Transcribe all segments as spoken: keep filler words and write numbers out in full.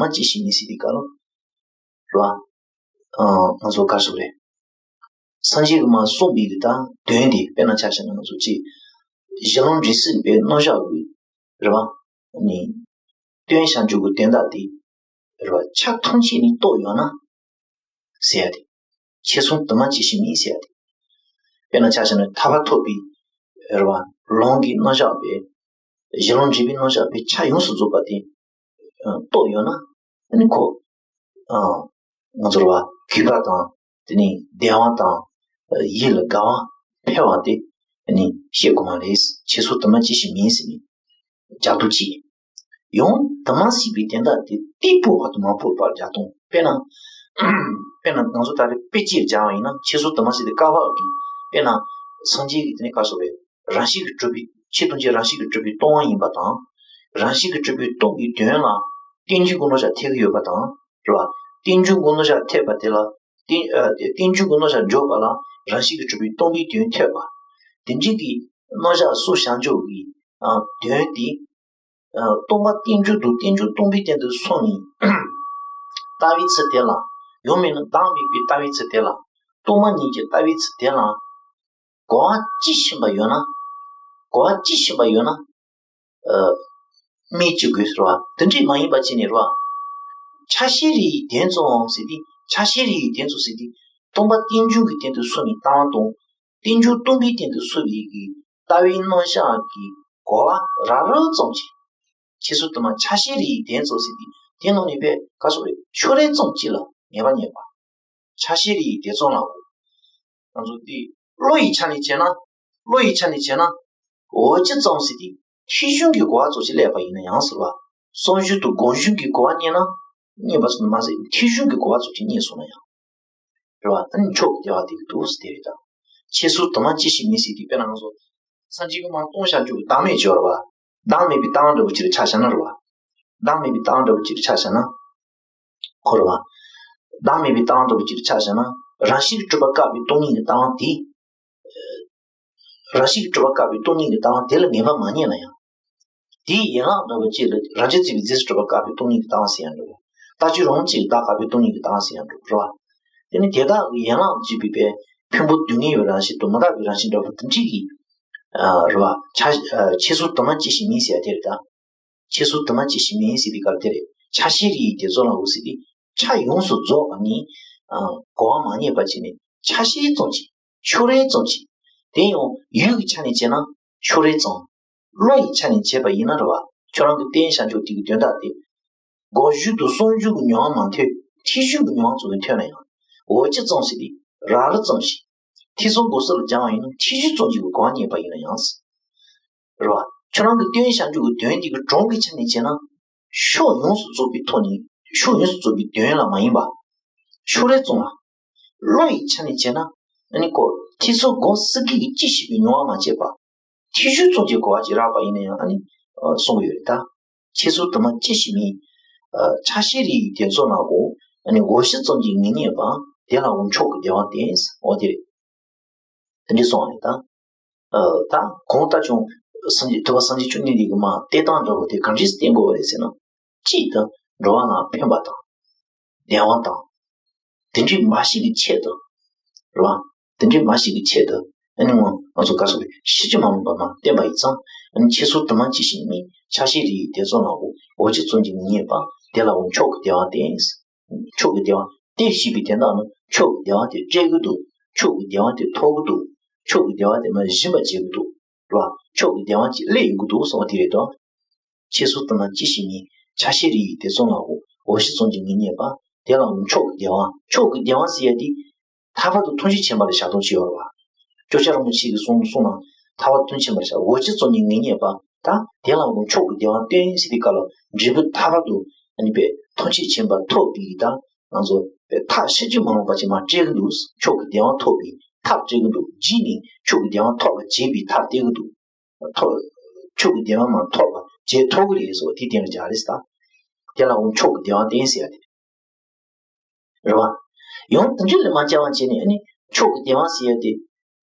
མ་ཅི་ཞིག་མི་སྲིད་དེ་ག་ལོ། རེད་བ། ཨ། ང་ཚོ་ག་སོ་རེད། སངས་རྒྱས་ཀྱིས་མ་གསུངས་པའི་གི་ད་དོན་དེ་དཔེར་ན་ཆ་བཞག་ན་ང་ཚོ་ཅིག་གཞི་ལམ་འབྲས་གསུམ་པའི་རྣམ་གཞག་གི་རེད་བ། ནི་སྟོན་བྱ་རྒྱུ་གི་དོན་དག་དེ་རེད་བ། ཆ་ཐམས་ཅད་ནས་རྟོགས་ཡོད་ན་ཟེར་ཡ་དེ། ཁྱེད་ཚོ་དུ་མ་ཅི་ཞིག་མིན་ཟེར་ཡ་དེ། དཔེར་ན་ཆ་བཞག་ན་ཐར་པ་ཐོབ་པའི་རེད་བ། ལམ་གྱི་རྣམ་གཞག་པའི་གཞི་ལམ་འབྲས་པའི་རྣམ་གཞག་པའི་ཆ་ཡོངས་སུ་རྫོགས་པ་དེ་རྟོགས་ཡོད་ན་ཨ་ནི་ཁོ་ཨ་ང་ཚོར་བ་གུས་པ་དང་དེ་ནས་བདེ་བ་དང་ཡིད་ལ་དགའ་བ་འཕེལ་བ་དེ་ཨ་ནི་ཤེས་དགོས་མ་རེད། ཁྱེད་ཚོ་དུ་མ་ཅི་ཞིག་མིན་ཟེར་ནས་རྒྱག་རྡོ་གཅིག་ཡང་དུ་མ་སྲིད་པའི་དོན་དག་དེ་ཏིག་ཕོག་བར་དུ་མ་ཕོག་པར་རྒྱག་སྟངས། དཔེར་ན། དཔེར་ན་ང་ཚོ་ད་རེས་དཔེ་གཅིག་སྦྱར་བ་ཡིན་ན་ཁྱེད་ཚོ་དུ་མ་སྲིད་དེ་བཀའ་བབས་ཀྱི་དཔེར་ན་སངས་རྒྱས་ཀྱི་དེ་ནས་བཀའ་སོགས་པའི་རང་བཞིན་གྱིས་གྲུབ་པའི་ཆོས་ཐམས་ཅད་རང་བཞིན་གྱིས་གྲུབ་པའི་སྟོང་པ་ཡིན་པ་དང་། རང་བཞིན་གྱིས་གྲུབ་པའི་སྟོང་པའི་དོན་ལ་རྟེན་འབྱུང་གི་རྣམ་གཞག་འཐད་ཀྱི་ཡོད་པ་དང་རེད་བ། རྟེན་འབྱུང་གི་རྣམ་གཞག་འཐད་པ་དེ་ལ་རྟེན་ཨ་རྟེན་འབྱུང་གི་རྣམ་གཞག་འཇོག་པ་ལ་རང་བཞིན་གྱིས་གྲུབ་པའི་སྟོང་པའི་དོན་འཐད་པ། དེ་འདྲའི་གི་རྣམ་གཞག་སོགས་བྱང་ཆུབ་ཀྱི་ཨ་དོན་དེ། ཨ་སྟོང་པ་རྟེན་འབྱུང་དང་རྟེན་འབྱུང་སྟོང་པའི་སྟེང་དུ་སོང་ནས་ལྟ་བའི་ཚུལ་དེ་ལ་ཡང་མིན་ན་བདག་མེད་པའི་ལྟ་བའི་ཚུལ་དེ་ལ་སྟོང་པ་ཉིད་ཀྱི་ལྟ་བའི་ཚུལ་དེ་ལ་གོ་བ་ཅི་ཕྱིན་པ་ཡོད་ན། གོ་བ་ཅི་ཕྱིན་པ་ཡོད་ན། ཨ། སྨོས་ཅི་དགོས་ཟེར་བ། དེ་འདྲས་མ་ཡིན་པ་བྱས་ནས་རེད་བ། ཆ་ཤས་རེ་ཡི་དོན་གཙོའམ་ཟེར་ཏེ། ཆ་ཤས་རེ་ཡི་དོན་གཙོ་ཟེར་ཏེ། སྟོང་པ་རྟེན་འབྱུང་གི་སྟེང་དུ་སོང་ནས་ལྟ་བ་དང་། རྟེན་འབྱུང་སྟོང་པའི་སྟེང་དུ་སོང་བའི་གི་ལྟ་བའི་རྣམ་གཞག་གི་གོ་བ་རག་རག་ཙམ་ཅིག་ཁྱེད་ཚོ་དུ་མ་ཆ་ཤས་རེ་ཡི་དོན་གཙོ་ཟེར་ཏེ། དེ་ནང་ནས་པས་ག་སོགས་རེད། ཕྱོགས་རེ་ཙམ་ཅིག་ལ་ངེས་པ་རྙེད་པ། ཆ་ཤས་རེ་ཡི་དོན་གཙོ་ལ་འོ། ང་ཚོ་འདི་བློ་ཡི་ཆ་ནས་བྱས་ན། བློ་ཡི་ཆ་ནས་བྱས་ན། འོ་ཅི་ཙམ་ཟེར་ཏེ་ཐེག་གཞུང་གི་གོ་བ་ཙམ་ཞིག་སླེབས་པ་ཡིན་ན་ཡང་ཟེར་བ། བསམ་གཞིག་དང་སྒོམ་གཞུང་གི་གོ་བ་རྙེད་ན་རྙེད་པ་ཙམ་མ་ཟད་ཐེག་གཞུང་གི་གོ་བ་ཙམ་ཞིག་རྙེད་སོང་ན་ཡང་། རེད་བ། ཨ་ནི་མཆོག་གི་བདེ་བ་དེ་གི་འདུག་ཟེར་དེ་རེད་ད། ཁྱེད་ཚོ་དུ་མ་ཅི་ཞིག་མིན་ཟེར་ཏེ། དཔེར་ན་ང་ཚོ་སངས་རྒྱས་ཀྱིས་མར་སྟོང་བཤད་རྒྱུ་གི་བདག་མེད་སྦྱོར་བ། བདག་མེད་པའི་ལྟ་བ་འདྲ་བོ་ཅིག་ལ་ཆ་བཞག་ན་རེད་བ། བདག་མེད་པའི་ལྟ་བ་འདྲ་བོ་ཅིག་ལ་ཆ་བཞག་ན། ཁོ་རེད་བ། བདག་མེད་པའི་ལྟ་བ་འདྲ་བོ་ཅིག་ལ་ཆ་བཞག་ན། རང་བཞིན་གྱིས་གྲུབ་པ་བཀག་པའི་སྟོང་ཉིད་ཀྱི་ལྟ་བ་དེ། རང་བཞིན་གྱིས་གྲུབ་པ་བཀག་པའི་སྟོང་ཉིད་ཀྱི་ལྟ་བ་དེ་ལ་ངེས་པ་མ་རྙེད་ན་ཡང་། དེའི་ཡན་ལག་འདྲ་བོ་ཅིག་ལ་རང་རྒྱུད་རྩིས་པའི་རྫས་སུ་གྲུབ་པ་བཀག་པའི་སྟོང་ཉིད་ཀྱི་ལྟ་བ་ཟེར་ཡང་འགྲོ། ལྟ་སྤྱོད་རང་བཞིན་གྱིས་བདག་བཀག་པའི་སྟོང་ཉིད་ཀྱི་ལྟ་བ་ཟེར་ཡང་འགྲོ། རེད་བ། དེ་ནི་དེ་དག་གི་ཡན་ལག་ཅེས་པའི་ཕན་པོ་སྡུག་བསྔལ་བའི་རང་བཞིན་དང་མི་རྟག་པའི་རང་བཞིན་འདྲ་བོ་དེ་འདྲ་གི། ཨ། རེད་བ། ཆ། ཨ། ཁྱེད་ཚོ་དུ་མ་ཅི་ཞིག་མིན་ཟེར་ཡ་དེ་རེད་ད། ཁྱེད་ཚོ་དུ་མ་ཅི་ཞིག་མིན་ཟེར་དུས་སྐབས་དེ་རེད། ཆ་ཤས་རེ་ཡི་དོན་གཙོ་ལ་འོ་ཟེར་ཏེ། ཆ་ཡོངས་སུ་རྫོགས་པ་ནི། ཨ། གོ་བ་མ་རྙེད་པ་བྱས་ནས་ཆ་ཤས་ཙམ་ཅིག་ཕྱོགས་རེ་ཙམ་ཅིག་དེ་ཡང་ཡུལ་གྱི་ཆ་ནས་བྱས་ན་ཕྱོགས་རེ་ཙམ། བློ་ཡི་ཆ་ནས་བྱས་པ་ཡིན་ན་རེད་བ། ཁྱོད་རང་གི་རྟེན་བྱ་འཇོག་དེ་གི་དོན་དག་དེ། སྒོམ་གཞུང་དང་བསམ་གཞུང་གི་མྱོང་བ་མ་ཐོན། ཐེག་གཞུང་གི་མྱོང་བ་ཙམ་ཞིག་ཐོན་ན་ཡང་། འོ་ཅི་ཙམ་ཞིག་དེ་རག་རི་ཙམ་ཞིག་ཐེག་གསུམ་སྒོམ་གསུམ་ལ་སྦྱང་བ་ཡིན་ན་ཐེག་གཞུང་ཙམ་ཞིག་གི་གོ་བ་རྙེད་པ་ཡིན་ན་ཡང་། རེད་བ། ཁྱོད་རང་གི་རྟེན་བྱ་འཇོག་གི་དོན་དེ་གི་གྲངས་ཀྱི་ཆ་ནས་བྱས་ན། ཕྱོགས་ཡོངས་སུ་རྫོགས་པའི་ཐོག་ནས་ཕྱོགས་ཡོངས་སུ་རྫོགས་པའི་དོན་ལ་མ་ཡིན་པ། ཕྱོགས་རེ་ཙམ་ལ། བློ་ཡི་ཆ་ནས་བྱས་ན། ཨ་ནི་ཁོ་ཐེག་གསུམ་སྒོམ་གསུམ་གྱིས་ཅི་ཞིག་གི་མྱོང་བ་མ་བྱས་པ། ཐེག་གཞུང་ཙམ་གྱི་གོ་བ་ཅིག་རག་པ་ཡིན་ན་ཡང་ཨ་ནི། ཨ། གསུང་གི་ཡོད་རེད་ད། ཁྱེད་ཚོ་དུ་མ་ཅི་ཞིག་མིན། ཨ། ཆ་ཤས་རེ་ཡི་དོན་གཙོ་ལ་འོ། ཨ་ནི་འོ་ཞི་ཙམ་གྱིས་ངེས་རྙེད་པ། དེ་ལ་འོ་མཆོག་གི་བདེ་བ་བསྟན། འོ་དེ་རེད། དེ་འདྲ་གསུངས་པ་རེད་ད། ཨ། ད་གོང་ལྟར་བྱུང་། སངས་རྒྱས་ཐུབ་པ་སངས་རྒྱས་བཅོམ་ལྡན་འདས་ཀྱིས་མར་བསྟན་སྟངས་འདྲ་བོ་དེ་ག་འདྲས་བསྟན་དགོས་པ་རེད་ཟེར་ན། གཅིག་ད་འགྲོ་བ་ལ་ཕན་པ་དང་། བདེ་བ་དང་། དེ་འདྲའི་མ་ཤི་གི་ཆེད་དུ། རེད་བ། དེ་འདྲའི་མ་ཤི་གི་ཆེད་དུ། ཨ་ནི་ང་ང་ཚོ་ག་སོགས་པའི་ཤི་རྒྱུ་མ་འོངས་པ་མ་བསྟན་པ་ཡིན་ཙང་། ཨ་ནི་ཁྱེད་ཚོ་དུ་མ་ཅི་ཞིག་མིན། ཆ་ཤས་རེ་ཡི་དོན་གཙོ་ལ་འོ། འོ་ཅི་ཙམ་གྱིས་ངེས་རྙེད་པ། དེ་ལ་འོ་མཆོག་གི་བདེ་བ་བསྟན། མཆོག་གི་བདེ་བ་དེ་ཞེས་པའི་དོན་དག་ནི་མཆོག་གི་བདེ་བ་དེ་སྤྲད་ཀྱི་འདུག་མཆོག་གི་བདེ་བ་དེ་ཐོབ་ཀྱི་འདུག་མཆོག་གི་བདེ་བ་དེ་མ་སྦྱིན་པ་བྱེད་ཀྱི་འདུག་རེད་བ། མཆོག་གི་བདེ་བ་ཅིག་སླེབས་ཡོང་གི་འདུག་གསུངས་པ་དེ་རེད་དོ། ཁྱེད་ཚོ་དུ་མ་ཅི་ཞིག་མིན། ཆ་ཤས་རེ་ཡི་དོན་གཙོ་ལ་འོ། འོ་ཞི་ཙམ་གྱིས་ངེས་རྙེད་པ། དེ་ལ་འོ་མཆོག་གི་བདེ་བ། མཆོག་གི་བདེ་བ་ཟེར་ཡ་དེ། ཐར་པ་དང་ཐམས་ཅད་མཁྱེན་པ་ལ་བཞག་སྟངས་ཅིག་ཡོད་རེད་བ། སྐྱོབ་བྱ་རིན་པོ་ཆེ་གིས་གསུངས་གསུངས་ན། ཐར་པ་དང་ཐམས་ཅད་མཁྱེན་པ་ལ་བཞག་འོ་ཅི་ཙམ་གྱིས་ངེས་རྙེད་པ། ད་དེ་ལ་འོ་མཆོག་གི་བདེ་བ་སྟོན་ཟེར་དུས་སྐབས་ལ་འབྲས་བུ་ཐར་པ་དང་ཨ་ནི་པའི་ཐམས་ཅད་མཁྱེན་པ་ཐོབ་པའི་ད་ང་ཚོ་པའི་ཐར་ཤི་རྒྱུ་མ་འོངས་པ་ཅིག་མར་སྤྲད་ཀྱི་འདུག་མཆོག་གི་བདེ་བ་ཐོབ་པའི་ཐབས་སྤྲད་ཀྱི་འདུག་རྗེས་ནས་མཆོག་གི་བདེ་བ་ཐོབ་པར་བྱེད་པའི་ཐབས་སྟེར་གྱི་འདུག་ཐོབ། མཆོག་གི་བདེ་བ་མར་ཐོབ་པར་བྱེད་ཐུབ་ཀྱི་རེད་ཟེར་བ་དེ་གཏན་ལ་འཇགས་རེད་ཟེར་ད། དེ་ལ་འོ་མཆོག་གི་བདེ་བ་སྟོན་ཟེར་ཡ་དེ། རེད་བ། ཡང་དེ་འདྲ་ལས་མ་བྱ་བ་བྱས་ནས་ཨ་ནི་མཆོག་གི་བདེ་བ་ཟེར་ཡ་དེ་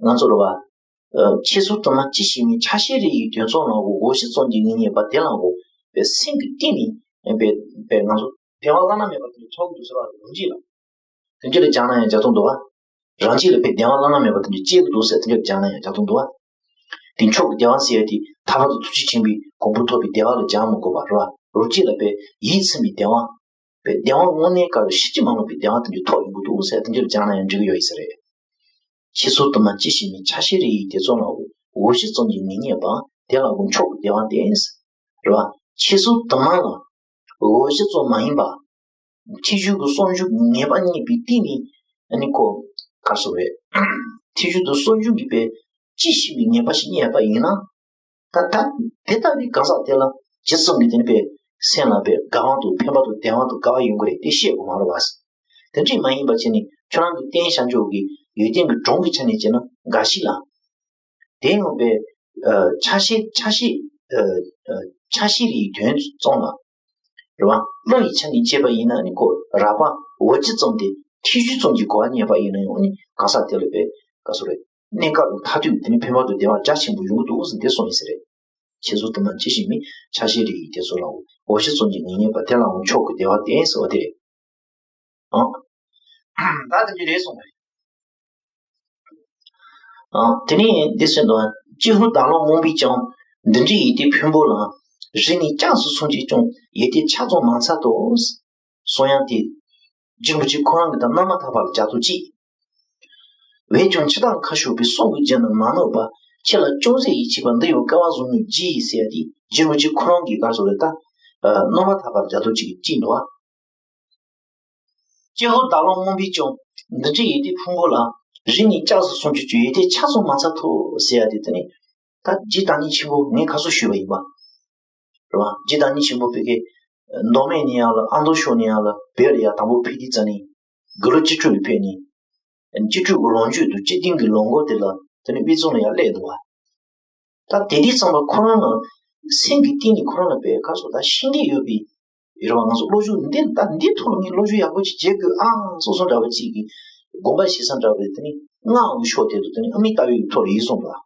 ང་ཚོ་རེད་བ། ཨ། ཁྱེད་ཚོ་དུ་མ་ཅི་ཞིག་མིན། ཆ་ཤས་རེ་ཡི་དོན་གཙོ་ལ་འོ། འོ་ཞི་ཙམ་གྱིས་ངེས་རྙེད་པ། དེ་ལ་འོ། པའི་སེམས་ཀྱི་གཏིང་ནས་པའི་པའི་ང་ཚོ་ བདེ་བ་བླ་ན་མེད་པ་དེ་ཚོགས་འདུག་ཟེར་བ་རང་རྒྱུད་ལ། དེ་འདྲ་སྦྱངས་ན་ཡང་ཇ་ཐུང་འདུག་བ། རང་རྒྱུད་ལ་དཔེ་བདེ་བ་བླ་ན་མེད་པ་དེ་འདྲ་སྐྱེ་གི་འདུག་ཟེར་དེ་འདྲ་སྦྱངས་ན་ཡང་ཇ་ཐུང་འདུག་བ། དེ་མཆོག་གི་བདེ་བ་ཟེར་ཡ་དེ་ཐར་པ་དང་ཐུགས་རྗེ་ཆེན་པོའི་གོ་འཕང་ཐོབ་པའི་བདེ་བ་ལ་སྦྱང་མི་དགོས་པ་རེད་བ། རང་རྒྱུད་ལ་དཔེ་ཡིད་ཚིམ་པའི་བདེ་བ། དཔེ་བདེ་བ་དངོས་གནས་དཀར་བའི་ཕྱིན་ཅི་མ་ལོག་པའི་བདེ་བ་དེ་འདྲ་ཐོབ་ཡོང་གི་འདུག་ཟེར་དེ་འདྲ་སྦྱངས་ན་ཡང་འགྲིག་གི་ཡོད་ཡིན་ས་རེད། འཆི་སོང་དུ་མ་ཅི་ཞིག་མིན། ཆ་ཤས་རེ་ཡིས་དེ་ཚོ་ལའོ། འོ་བཞི་ཙམ་གྱིས་ངེས་རྙེད་པ། དེ་ལ་གོ་མཆོག་གི་བདེ་བ་བསྟན། རེད་བ། འཆི་སོང་དུ་མ་ལ། འོ་བཞི་ཙམ་མ་ཡིན་པ། ཐེག་མཆོག་གི་གསུང་རྒྱུན་ངེས་པ་རྙེད་པའི་སྟེང་ནས་ཨ་ནི་ཁོ་ག་སོ་རེད། ཐེག་མཆོག་གི་གསུང་རྒྱུན་གྱི་དཔེ་ཅི་ཞིག་མིན་ངེས་པ་ཞིག་རྙེད་པ་ཡིན་ན། ད་ལྟ་དེ་ལྟ་བུའི་གང་ཟག་དེ་ལ་ཇི་ཙམ་གྱིས་དེ་ནི་པའི་སེམས་ལ་པའི་དགའ་བ་དང་ཕན་པ་དང་བདེ་བ་དང་དགའ་བ་ཡོང་གི་རེད་དེ་ཤེས་དགོས་མ་རེད་བ། དེ་འདྲས་མ་ཡིན་པ་བྱས་ནས་ཁྱོད་རང་གི་བསྟན་བྱ་འཇོག་གི་ཡོན་ཏན་གྱི་གྲངས་ཀྱི་ཆ་ནས་བྱས་ན་འགའ་ཞིག་ལ། དེ་ཡང་པའི་ཆ་ཤས་ཆ་ཤས་ཆ་ཤས་རེའི་དོན་ཙམ་ལ། རེད་བ། བློ་ཡི་ཆ་ནས་བྱས་པ་ཡིན་ན་ནི་ཁོ་རགས་པ་འོ་ཅི་ཙམ་དེ་ཐེག་མཆོག་ཙམ་གྱི་གོ་བ་རྙེད་པ་ཡིན་ན་ཡང་ནི་གང་ཟག་དེ་ལ་པའི་ག་སོ་རེད། གནས་སྐབས་མཐར་ཐུག་དེ་ནི་ཕན་པ་དང་བདེ་བ་རྒྱ་ཆེན་པོ་ཡོང་གི་འདུག་ཟེར་འདི་གསུངས་ཡིན་ཟེར་རེད། འཆི་སོང་དུ་མ་ཅི་ཞིག་མིན། ཆ་ཤས་རེ་ཡིས་དེ་ཚོ་ལའོ། འོ་བཞི་ཙམ་གྱིས་ངེས་རྙེད་པ། དེ་ལའོ་མཆོག་གི་བདེ་བ་བསྟན་ཟེར་བ་དེ་རེད། ཨང་། ད་དེ་འདྲ་རེད་གསུངས་པ་རེད། ཨང་། དེ་ནས་འདི་གསུངས་འདུག་ཀྱེ་ཧུད་བདག་བློ་རྨོངས་པས་ཀྱང་། འདི་འདྲའི་ཡིད་བརྟན་ཕུང་པོ་ལ། རིག་ནས་སྐྱབས་སུ་སོང་གིས་ཀྱང་། ཡིད་བརྟན་ཆ་ཙམ་མ་འཚལ་ཏོ། གསུང་དབྱངས་དེ། རྗེ་རིན་པོ་ཆེ་ཁོ་རང་གིས་ད་རྣམ་པར་ཐར་པ་ལ་སྦྱར་ཏོ་གཅིག་འོན་ཀྱང་འཆི་བདག་ཁ་ཤོར་པའི་གསུང་གི་རྒྱན་ནི་མ་ནོར་བ། ཁྱེད་ལ་ཅུང་ཟད་ཡིད་ཆེས་པ། འདི་ཡང་སྐལ་བ་བཟང་མོའི་རྗེ་ཡིས་ཟེར་ཡ་དེ་རྗེ་རིན་པོ་ཆེ་ཁོ་རང་གིས་ག་རེ་ཟེར་རེད་ད། རྣམ་པར་ཐར་པར་སྦྱར་ཏོ་གཅིག་གཅིག་འདུག་བ། ཀྱེ་ཧུད་བདག་བློ་རྨོངས་པས་ཀྱང་། འདི་འདྲའི་ཡིད་བརྟན་ཕུང་པོ་ལ། རིག་ནས་སྐྱབས་སུ་སོང་གིས་ཀྱང་། ཡིད་བརྟན་ཆ་ཙམ་མ་འཚལ་ཏོ་ཟེར་ཡ་དེ་དེ་ནི། ད་རྗེ་བདག་ཉིད་ཆེན་པོ་ངས་ཁ་གསོ་ཞུས་པ་ཡིན་པ། རེད་བ། རྗེ་བདག་ཉིད་ཆེན་པོ་བོད་ཀྱི་མདོ་སྨད་ནས་ཡང་ལ། ཨ་མདོ་ཕྱོགས་ནས་ཡང་ལ་བོད་ལ་ཡང་དང་པོ་ཕེབས་དུས་ཙ་ནས་དགུང་ལོ་བཅུ་དྲུག་ལ་ཕེབས་ནས། བཅུ་དྲུག་གི་ལོ་མཇུག་ཏུ་བཅུ་བདུན་གྱི་ལོ་འགོ་དེ་ལ་དེ་ནས་དབུས་གཙང་ལ་ཡང་སླེབས་འདུག་བ། ད་དེ་དུས་ཙམ་པ་ཁོ་རང་ལ་སེམས་ཀྱི་གཏིང་ནས་ཁོ་རང་ལ་དཔེ་ག་རེ་ཟེར་ད་ཤེས་འདོད་ཡོད་པའི། རེད་བ། ང་ཚོ་བློ་ཤུགས་འདི་ད་འདི་ཐོག་ལ་ངས་བློ་ཤུགས་ཡག་པོ་ཅིག་བྱེད་དགོས་ཨང་སོ་སོ་འདྲ་བ་ཅིག་གི་དགོངས་པ་བཞེས་ས་འདྲ་བ་དེ་ནི་སྔགས་ཀྱི་ཕྱོགས་དེ་དུ་དེ་ནི་ཨ་མི་ལྟ་བའི་ཐོག་ལ་ཡིན་གསུངས་པ། བྱས་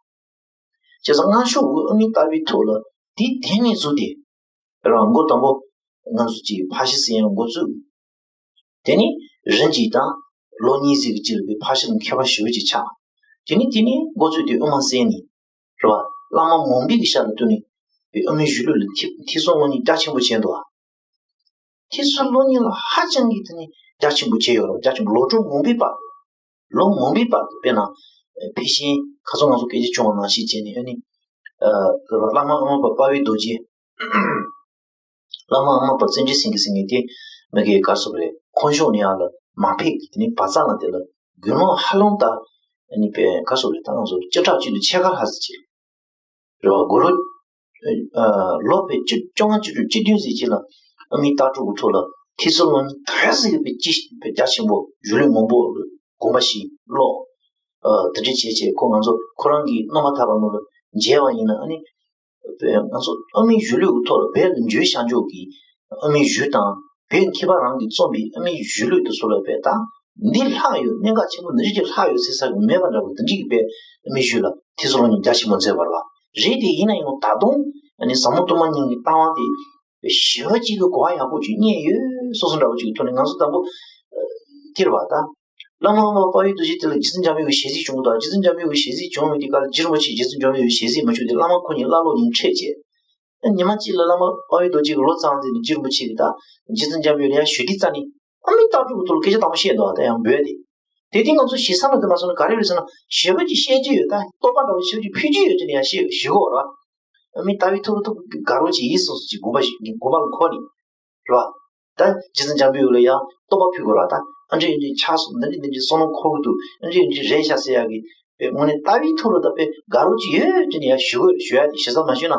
ཙང་སྔགས་ཕྱོགས་ཀྱི་ཨ་མི་ལྟ་བའི་ཐོག་ལ་དེ་དེ་ནས་བཟུང་སྟེ། རང་མགོ་དང་པོ་ང་ཚོ་ཅིག་ཕར་ཤི་ཟེར་ཡང་འགོ་བཙུགས། དེ་ནས་རིམ་གྱིས་དང་ལོ་གཉིས་ཙམ་གྱི་རྗེས་ལ་ཕར་ཤི་ལ་མཁས་པ་ཞེ་པོ་ཅིག་ཆགས། དེ་ནས་དེ་ནས་འགོ་བཙུགས་ཏེ་དབུ་མ་གསན་ནས། རེད་བ། བླ་མ་མང་པོའི་གི་ཞབས་ལ་བསྟུན་ནས་ཨ་མི་གཞུང་ལུགས་ལ་ཐེ་ཐེ་ཚོམ་སློང་ནས་རྒྱ་ཆེན་པོ་བྱས་འདུག་བ། ཐེ་ཚོམ་སློང་ནས་ལ་ཧ་ཅང་གི་དེ་ནས་རྒྱ་ཆེན་པོ་བྱས་ཡོད་རེད། རྒྱ་ཆེན་པོ་ལོ་གྲངས་མང་པོའི་བར། ལོ་མང་པོའི་བར་དུ་དཔེར་ན། ཕལ་ཆེར་ཁ་སང་ང་ཚོ་སྐད་ཆ་བྱུང་བ་ནང་བཞིན་བྱས་ནས་ཨ་ནི། བླ་མ་ཨ་མ་པ་དཔའ་བོའི་རྡོ་རྗེ། བླ་མ་ཨ་མ་པ་བརྩོན་འགྲུས་སེང་གེ་ཟེར་མཁན་དེ་མི་གའི་ག་རེ་ཟེར་རེད། ཁོང་ཕྱོགས་ནས་ཡར་ལ་མ་ཕེབས་ཀྱི་དེ་ནི་བར་མཚམས་ལ་དེ་ལ་དགུང་ལོ་ཧ་ལམ་ད་ཨ་ནི་པའི་ག་རེ་ཟེར་རེད། ད་ང་ཚོ་བཅུ་ཕྲག་གཅིག་ལ་ཕྱེད་ཀ་ལྷག་ཙམ་ཅིག་རེད་བ། དགུང་ལོ་ལོ་པའི་བཅུ་བཅོ་ལྔ་བཅུ་དྲུག་བཅུ་བདུན་ཙམ་ཅིག་ལ་ཨ་མའི་ལྟ་གྲུབ་ཀྱི་ཐོག་ལ་ཐེ་ཚོམ་སློང་ནས་ད་ག་ཟེ་གི་པའི་ཅི་པའི་རྒྱ་ཆེན་པོ་གཞུང་ལུགས་མང་པོ་ལ་དགོངས་པ་བཞེས་ཀློག་དེ་འདྲ་བྱས་བྱས་ཁོ་ང་ཚོ་ཁོ་རང་གི་རྣམ་པར་ཐར་པ་ནང་ལ་མཇལ་བ་ཡིན་ན་ཨ་ནི། ང་ཚོ་ཨ་མའི་གཞུང་ལུགས་ཀྱི་ཐོག་ལ་བོད་ལ་འབྱོན་བཞག་འཇོག་གི་ཨ་མའི་གཞུང་དང་བོད་མཁས་པ་རང་གིས་རྩོམ་པའི་ཨ་མའི་གཞུང་ལུགས་དེ་ཚོ་ལ་བས་ད་འདི་ལྷག་ཡོད། གནད་འགག་ཆེན་པོ་འདི་རིགས་ཀྱི་ལྷག་ཡོད་ཟེར་ས་གི་མེད་པ་འདྲ་བོ་དེ་འདྲ་གི་བས་ཨ་མའི་གཞུང་ལ་ཐེ་ཚོམ་སློང་ནས་རྒྱ་ཆེན་པོ་མཛད་པ་རེད་བ། རེད་དེ་ཡིན་ན་ཡང་ད་དུང་ཨ་ནི་ཟབ་མོ་སྟོང་པ་ཉིད་ཀྱི་ལྟ་བ་དེ་ཞེ་པོ་ཅིག་གི་གོ་བ་ཡག་པོ་ཅིག་རྙེད་ཡོད་སོ་སོ་འདྲ་བོ་ཅིག་གི་ཐོག་ནས་ང་ཚོ་དང་པོ་ཨ་དེ་རེད་བ་ད། བླ་མ་ཨ་མ་དཔའ་བོའི་རྡོ་རྗེ་དེ་ལ་རྗེ་བཙུན་འཇམ་དཔལ་གྱི་ཞལ་གཟིགས་བྱུང་གི་འདུག་རྗེ་བཙུན་འཇམ་དཔལ་གྱི་ཞལ་གཟིགས་བྱུང་བའི་དུས་སྐབས་ལ་རྗེ་རིན་པོ་ཆེས་རྗེ་བཙུན་འཇམ་དཔལ་གྱི་ཞལ་གཟིགས་མ་བྱུང་སྟེ་བླ་མ་ཁོ་ཉིད་ཀླ་ཀློ་ཉིད་འཕྲད་བྱས། ཉི་མ་གཅིག་ལ་བླ་མ་དཔའ་བོའི་རྡོ་རྗེ་གི་ལོ་ཚང་ཚེ་ནས་རྗེ་རིན་པོ་ཆེ་གིས་ད་རྗེ་བཙུན་འཇམ་དཔལ་ལ་ཡར་ཞུ་དུས་ཙ་ནས་ཨ་མའི་ལྟ་གྲུབ་ཀྱི་ཐོག་ལ་སྐད་ཆ་དང་པོ་བཤད་འདུག་ད་ཡང་འབོད་དེ། དེ་དུས་ང་ཚོ་ཞེ་ས་ན་དེ་མ་སོང་ན་ག་རེ་རེད་ཟེར་ན་ཞེ་པོ་ཅིག་བཤད་རྒྱུ་ཡོད། ད་རྟོགས་པ་འདྲ་བོ་ཞེ་པོ་ཅིག་ཕུལ་རྒྱུ་ཡོད་ཅེས་ནས་ཡང་བཤད་ཞུ་གི་ཡོད་ར། ཨ་མའི་ལྟ་བའི་ཐོག་ལ་ཐོག་དགའ་རབ་ཅིག་ཡིན་སོང་ཟེར་གྱི་དགོངས་པ་ཞིག་དགོངས་པ་ལ་འཁོར་ནས། རེད་བ། ད་རྗེ་བཙུན་འཇམ་དཔལ་ལ་ཡང་རྟོགས་པ་ཕུལ་དགོས་ར། ད་ཨ་འདྲ་ཡིན་འདྲ་ཆགས་སོང་། འདི་འདྲ་འདི་འདྲ་བསམ་བློ་འཁོར་གི་འདུག་ཨ་འདྲ་ཡིན་འདྲ་རེད་ཤག་ཟེར་ཡག་གི་དཔེ་དངོས་གནས་ལྟ་བའི་ཐོག་ལ་ད་དཔེ་དགའ་རབ་ཅིག་ཡོད་ཅེས་ནས་ཡང་ཞུ་དགོས་ཞུ་ཡག་དེ་ཞེ་ས་མ་ཞུས་ན།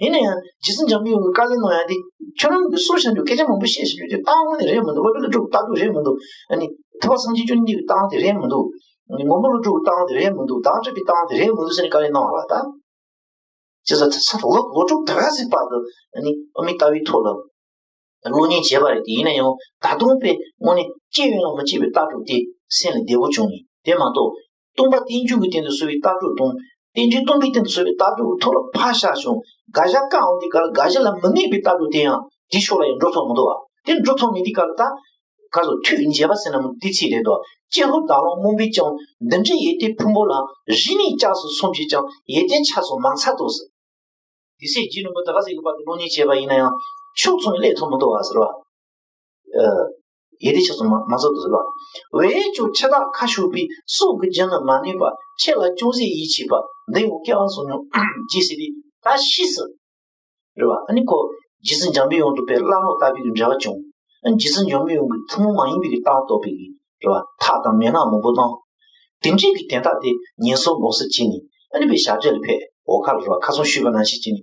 ཡིན་ན་ཡང་རྗེ་བཙུན་འཇམ་དཔལ་གྱིས་བཀའ་ལན་གནང་ཡག་དེ་ཁྱོད་རང་གིས་གསུང་བྱ་འདུག་སྐད་ཆ་མང་པོ་བཤད་བཞིན་ཡོད་ཀྱི་རྟགས་དངོས་གནས་རེད་མི་འདུག་སློབ་དཔོན་སློབ་ཕྲུག་ལྟ་གྲུབ་རེད་མི་འདུག་ཨ་ནི་ཐུབ་པ་སངས་རྒྱས་བཅུ་གཉིས་ཀྱི་རྟགས་དེ་རེད་མི་འདུག་ཨ་ནི་མགོན་པོ་སློབ་ཕྲུག་གི་རྟགས་དེ་རེད་མི་འདུག་བདག་ཅག་པའི་རྟགས་དེ་རེད་མི་འདུག་ཟེར་ནས་བཀའ་ལན་གནང་བ་རེད་ད། བྱས་ཙང་ད་ལོ་ལོ་དྲུག་ད་ག་ཟིག་བར་དུ་ཨ་ནི་ཨ་མའི་ལྟ་བའི་ཐོག་ལ་སློབ་གཉེར་བྱས་པ་རེད་དེ། ཡིན་ན་ཡང་ད་དུང་དཔེ་དངོས་གནས་སྐྱེ་ཡོད་ལ་མ་སྐྱེས་པའི་ལྟ་གྲུབ་དེ་སེམས་ལ་བདེ་པོ་བྱུང་ནས། དེ་མ་གཏོགས་སྟོང་པ་རྟེན་འབྱུང་གི་སྟེང་དུ་གསོལ་བའི་ལྟ་གྲུབ་དང་རྟེན་འབྱུང་སྟོང་པའི་སྟེང་དུ་གསོལ་བའི་ལྟ་གྲུབ་ཐོག་ལ་ཕར་བཞག་བྱུང་། དགག་བཞག་བཀག་འོང་དུས་སྐབས་ལ་དགག་བཞག་ལ་མི་གནས་པའི་ལྟ་གྲུབ་དེ་ཡང་དེ་ཕྱོགས་ལ་ཡང་འགྲོ་ཐུབ་མི་འདུག་བ། དེ་འགྲུབ་ཐུབ་མེད་དུས་སྐབས་ལ་ད། ག་ཚོད་ཐུགས་མཇལ་བ་ཟེར་ན་མོ་འདི་ཚིག་རེད་དོ། ཅི་ཧུར་བདག་བློ་རྨོངས་པས་ཀྱང་། འདི་འདྲའི་ཡེ་དེ་ཕུང་པོ་ལ། རིག་ནས་སྐྱབས་སུ་སོང་བྱས་ཀྱང་། ཡེ་དེ་ཆགས་སོ་མ་ཚར་དོ་ཟེར། དེ་སྲས་རྗེ་རིན་པོ་ཆེ་ད་ག་ཟིག་གི་བར་དུ་བློ་གཉེར་བྱས་པ་ཡིན་ན་ཡང་ཕྱོགས་མཚུངས་སླེབས་ཐུབ་མི་འདུག་བ་ཟེར་བ། ཡེ་དེ་ཆགས་སོ་མ་མ་ཚར་དོ་ཟེར་བ། འོན་ཀྱང་འཆི་བདག་ཁ་ཤོར་པའི་སྲོག་གི་རྒྱུན་ནི་མ་ནུབ་པ། ཆེ་ལ་ཅུང་ཟད་ཡིད་ཆེས་པ། འདི་ཡང་སྐལ་བ་བཟང་ཉུང་གྱིས་ཟེར་ཏེ་ད་ཤེས་སོ། རེད་བ། ཨ་ནི་ཁོ་རྗེ་བཙུན་འཇམ་པའི་དབྱངས་དང་དཔེ་བླ་མ་ལྟ་བུའི་གི་འབྲེལ་བ་བྱུང་། ཨ་ནི་རྗེ་བཙུན་འཇམ་པའི་དབྱངས་ཀྱི་ཐུན་མོང་མ་ཡིན་པའི་གི་ལྟ་བ་རྟོགས་པའི་གི་རེད་བ། ཐགས་དང་མན་ངག་མང་པོ་གནང་། དེ་འདྲའི་གི་དན་རྟགས་དེ་ངན་སོང་དགོངས་སུ་བྱས་ནས་ཨ་ནི་དཔེ་བྱ་བྲལ་ལ་ཕེབས། འོ་ཁ་ལ་རེད་བ། ཁ་སང་ཞུས་པ་ནང་བཞིན་བྱས་ནས་